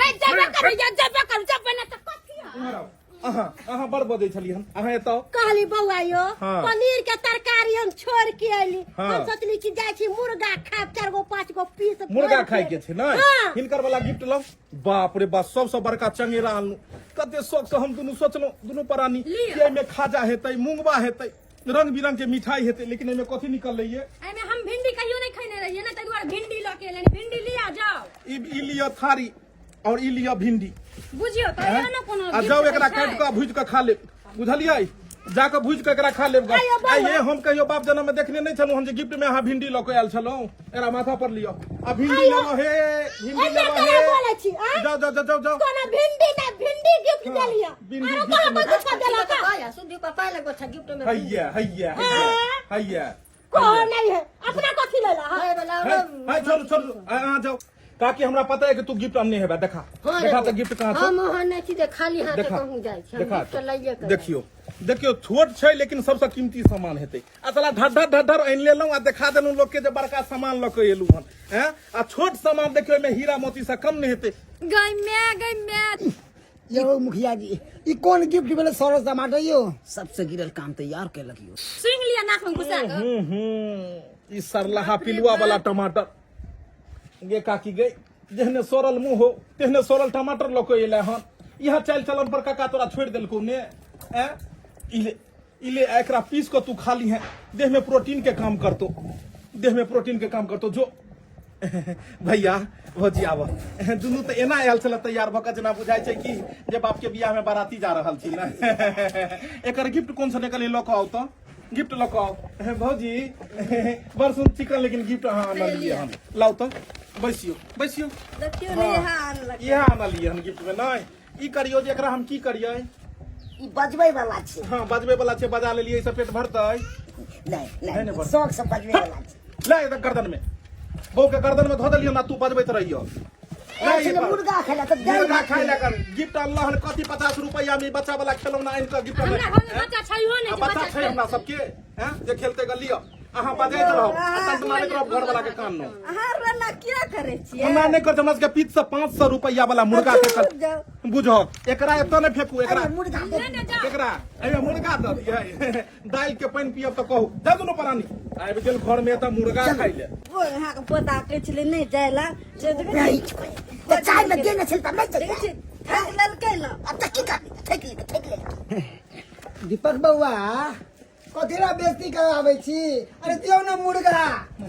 ए जेबे करू जा जेबे करू जेबे ना तऽ कथी है? उम्हर आउ। अहाँ अहाँ बड़ बजै छलियै हन अहाँ एतऽ कहली बौआ यो हाँ। पनीर के तरकारी हम छोड़ के अयली हाँ। हम सोचली कि जाइ छी मुर्गा खायब चार गो पाँच गो पीस मुर्गा भरि खाय के छै ने हाँ। हिनकर वाला गिफ्ट लाउ बाप रे बाप सबसँ बड़का चंगेरा आनलहुँ कते शौक से हम दुनू सोचलहुँ दुनू प्राणी कि एहिमे खाजा हेतै मूंगबा हेतै रंग बिरंग के मिठाई हेतै लेकिन एहिमे कथी निकललै ये एहिमे हम भिंडी कहियो नहि खैने रहियै ने ताहि दुआरे भिंडी लऽ के एलियै भिंडी लिया जाओ ई ई लिअ थारी और ई लिअ भिंडी बुझियौ तऽ एहन ने कोनो आ gift जाओ एकरा होइ छै। काटि कऽ भूजि कऽ खा लेब बुझलियै जाकऽ भूजि कऽ एकरा खा लेब आइयो आ ये हम कहियो बाप जनम में देखने नहि छलहुँ हम जे गिफ्ट में अहाँ भिंडी लऽ कऽ आयल छलहुँ एकरा माथा पर लिअ आ भिंडी लेलहुँ हे भिंडी एना लेलहुँ केना हे बोलै छी, आँय? जाओ जाओ जाओ जाओ जाओ कोनो भिंडी ना भिंडी गिफ्ट देलियै भिंडी आरो gift कहाँ में- पर कुछ देलक पाया सुधी पापा लगो छ गिफ्ट में हैया हैया हैया हैया कहो नहीं है अपना कथी लेला हाँ? खाए वाला है है छोड़ू छोड़ू अहाँ जाओ काकी हमरा पता है कि तू गिफ्ट अनने हेबे देखा हाँ देखा तऽ गिफ्ट कहाँ छौ हम ओहन नहि छी जे खाली हाथे देखा कहूँ जाइ छी हम देखा गिफ्ट लइए के देखियो देखियो छोट छै लेकिन सबसँ कीमती सामान हेतै आ साला ढढर ढढर आनि लेलहुँ आ देखा देलहुँ लोकके जे बड़का सामान लऽ कऽ एलहुँ हन हैं आ छोट सामान देखियो एहिमे हीरा मोती से कम नहि हेतै गै my गै my यौ मुखिया जी ई कोन गिफ्ट भेलै सरस टमाटर यौ सबसे गिरल काम तैयार केलक यौ सुनि लिअ नाक में घुसा कऽ हम्म हम्म ई सरलाहा पिलुआ वाला टमाटर गे काकी गे जेहने सड़ल मुंह हो तेहने सड़ल टमाटर लऽ कऽ एलै हन इहा चालि चलन पर काका तोरा छोड़ि देलकौ ने ऐं ई ले ई ले एकरा पीस कऽ तू खा लीहे देह में प्रोटीन के काम करतो देह में प्रोटीन के काम करतो जो भैया भौजी आब दुनू तऽ एना आयल छल तैयार भऽ कऽ जेना बुझाइ छै कि जे बाप के बियाह में बाराती जा रहल छी ने एकर गिफ्ट कोन सा निकल लऽ कऽ आउ तऽ गिफ्ट लऽ कऽ आउ भौजी बड़ सुन चिकन लेकिन गिफ्ट अहाँ आनलियै हन लाउ तऽ बैसियो बैसियो देखियौ ने इएह आनलक इएह आनलियै हन गिफ्ट में नहि ई करियो जे एकरा हम की करियै ई बजबै वाला छै हाँ बजबे वाला छै बजा लेलियै ई से पेट भरतै नहि नहि, नहि नहि, शौक से बजबै वाला छै ले एकर गर्दन में बहू के गर्दन में धो देलियै ना तू बजबैत रहियो ले आयल छलै ई पर। मुर्गा खाय लए तऽ दालि मुर्गा भात खाय लए कर गिफ्ट अनला हन कथी 50 रुपैया में बच्चा वाला खेलौना आनि कऽ गिफ्ट हमरा घर में बच्चा छैहो नहि आ जे बच्चा बच्चा छै हमरा सबके हैं जे खेलते गल लिअ अहाँ बजैत रहब आ तंत मारैत रहब घर वाला के कान नो अहाँ रोना किया करै छियै हमरा नहि करत हमरा सबके पीत से 500 रुपैया वाला मुर्गा के चुप जाउ। बुझो एकरा एतऽ नहि फेकू एकरा अरे मुर्गा के एकरा एहिमे मुर्गा दऽ दियै दालि के पानि पियब तऽ कहू दे दुनू प्राणी आबि गेल घर में तऽ मुर्गा खाइ ले ओ अहाँके पोता कहै छलै नहि जाय लए से देखै नहि छोड़े। तऽ चाय में देने छल तऽ नहि छियै, जइयै। ठकि लेलकै ने आब तऽ की करबै ठकि लेलकै ठकि लेलकै दीपक बौआ कथी ला बेइज्जती कराबै छी अरे दियौ ना मुर्गा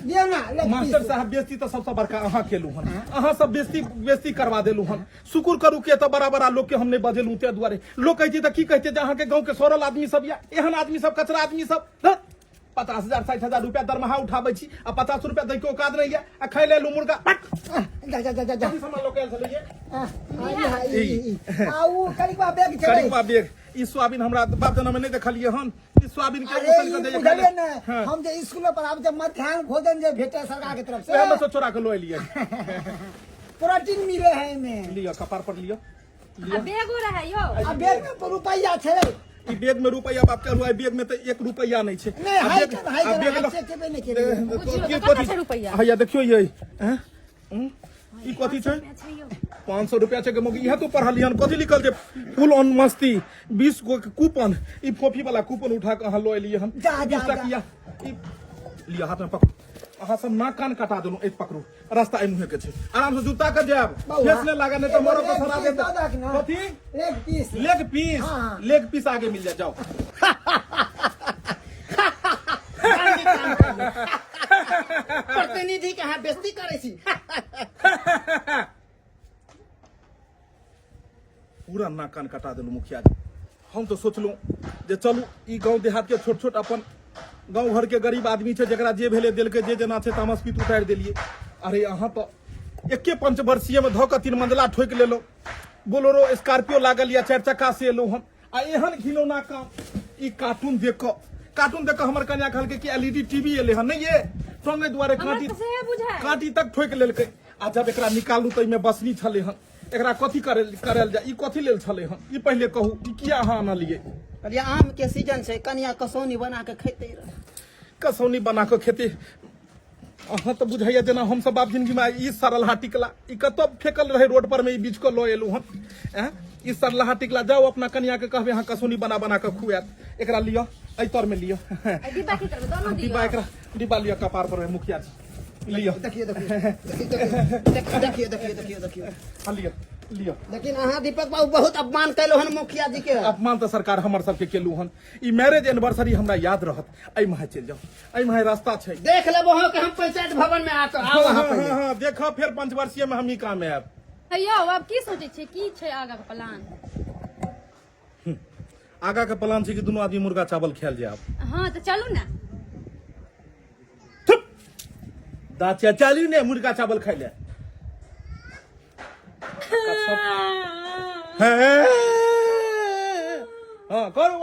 दियौ ना लेग मास्टर पीस साहब बेइज्जती तऽ सबसँ बड़का अहाँ केलहुँ हन अहाँ सब बेइज्जती बेइज्जती करवा देलहुँ हन शुक्र करू कि एतऽ बड़ा बड़ा लोक के हम नहि बजेलहुँ ताहि दुआरे लोक कहै छै तऽ की कहै छै जे अहाँके गाँव के सड़ल आदमी सब या एहन आदमी सब कचरा आदमी सब हँ? 50,000 60,000 रुपया दरमाहा उठाबै छी आ 50 रुपया दै के औकात नहि यऽ आ खाइ ले एलहुँ मुर्गा पट जा जा जा जा जा कथी सामान लऽ के आयल छलियै आ, आ, ई, ई, ई। आ उ करिकबा बैग छलै करिकबा बैग ई सोयाबीन हमरा बाप जनम में नहि देखलियै हन ई सोयाबीन के अरे उसन ई के दैये बुझलियै ने हाँ। हम जे स्कूल पर आबै छै मध्याह्न भोजन जे भेटे सरकार के तरफ वएह में से से चोरा के लऽ एलियै प्रोटीन मिले है एमे लिअ कपार पर लिअ आ बेगो रहै यौ आ बैग में रुपैया छलै ई बैग में रुपैया बाप के हुआ बैग में तऽ एक रुपैया नहि छै नहि, आ हाइ बैग- कर, हाइ आ कर, बैग हाइ लऽ- चेक केबे नहि केलियै। बुझियौ की तऽ कथी कतऽ छै रुपैआ? हैया देखियौ ये हैं? हूँ? ई कथी छै 500 रुपया छै मौगी इएह तो पढ़लियै हन कथी लिखल छै फुल ऑन मस्ती 20 गो के कूपन ई फोफी वाला कूपन उठा के अहाँ लऽ एलियै हन जा, जा, 20 जा। टकिया ई लिअ हाथ में पकड़ू अहाँ सब नाक कान कटा देलहुँ एक पकड़ू रास्ता एहि मुँहे के छै आराम से जूता के जायब बौआ, ठेस नहि लागत नहि तऽ एगो मरब तऽ लेग सड़ा पीस देब दऽ दहक ना। कथी लेग पीस लेग पीस हाँ, हाँ। लेग पीस आगे मिल जाए जाओ प्रतिनिधि के अहाँ बेइज्जती करै छी पूरा नाक कान कटा देलहुँ मुखिया जी हम तऽ सोचलहुँ जे चलू ई गाँव देहातके छोट छोट अपन गाँव घरके गरीब आदमी छै जकरा जे भेलै देलकै जे जेना छै तामस पीत उतारि देलियै अरे अहाँ तऽ एके पंचवर्षीयमे धऽ कऽ तीन मंजिला ठोकि लेलहुँ बोलेरो स्कॉर्पियो लागल यऽ चारि चक्का से एलहुँ हम आ एहन घिनौना काम ई कार्टून देख कऽ कार्टून देख कऽ हमर कन्या कहलकै कि एलईडी टीवी एलै हन नहि ये टंगे दुआरे हमरा काँटी तऽ सएह बुझाय काँटी तक ठोकि लेलकै आ जब एकरा निकालू तऽ एहिमे बसनी छलै हन एकरा कथी करे करल जाय ई कथी लेल छलै हन ई पहिले कहू ई किया अहाँ आनलियै कहलियै आम के सीजन छै कनिया कसौनी बना के खेतै रहै कसौनी बना कऽ खेतै अहाँ तऽ बुझाइया जेना हमसब बाप जिंदगी में ई सरलहा टिकला ई कतऽ फेकल रहे रोड पर में ई बीच कऽ लऽ एलहुँ हन ऐं ई सरलहा टिकला जाउ अपना कनिया के कहबै अहाँ कसौनी बना बना कऽ खुआयत एकरा लिअ एहि तर में लिअ आ डिब्बा की करबै दोनो दियौ डिब्बा एकरा डिब्बा लिअ कपार पर में मुखिया जी लिअ देखियौ देखियौ देखियौ देखियौ देखियौ देखियौ देखियौ हाँ लिअ लिअ लेकिन अहाँ दीपक बाबू बहुत अपमान केलहुँ हन मुखिया जी के अपमान तऽ सरकार हमर सबके केलहुँ हन ई मैरिज एनिवर्सरी हमरा याद रहत एहि माहे चलि जाउ एहि माहे रास्ता छै देख लेबो अहाँ के हम पंचायत भवन में आके आउ अहाँ हाँ, पहिले हाँ, हाँ, देखो फिर पंचवर्षीय में हम ही काम आयब यौ आब की सोचै छियै की छै आगाँ के प्लान आगा के प्लान छै कि दुनू आदमी मुर्गा चावल खायल जायब हँ तऽ चलू ने दाचा चलू ने मुर्गा चावल खाइ ले हाँ करू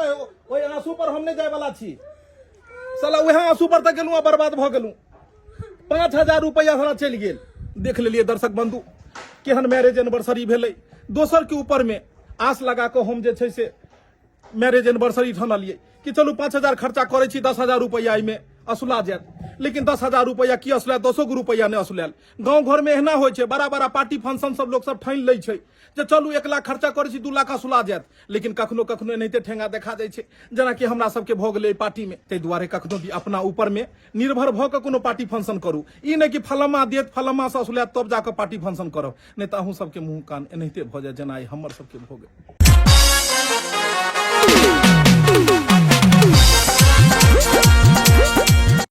ओहि आंसू पर हम नहि जाय वाला छी साला वएह आंसू पर तऽ गेलहुँ आ बर्बाद भऽ गेलहुँ 5,000 रुपैआ साला चलि गेल देख लेलियै दर्शक बंधु केहन मैरिज एनिवर्सरी भेलै दोसर के ऊपर में आस लगा कऽ हम जे छै से मैरिज एनिवर्सरी ठानलियै कि चलू 5,000 खर्चा करै छी 10,000 रुपैआ एहिमे असुला जायत, लेकिन 10,000 रुपैआ की असुलायत, 10 गो रुपैआ नहि असुलायल। गाँव घरमे एहना होइ छै, बड़ा बड़ा पार्टी फंक्शन सब लोक सब ठानि लै छै जे चलू 1 लाख खर्चा करै छी 2 लाख असुला जायत, लेकिन कखनो कखनो एनाहिते ठेंगा देखा जाइ छै, जेनाकि हमरा सबके भऽ गेलै एहि पार्टीमे। ताहि दुआरे कखनो भी अपना ऊपरमे निर्भर भऽ कऽ कोनो पार्टी फंक्शन करू, ई नहि कि फलामा देत फलामा से असुलायत तब जाकऽ पार्टी फंक्शन करब, नहि तऽ अहूँ सबके मुँह कान एनाहिते भऽ जायत जेना आइ हमर सबके भऽ गेल।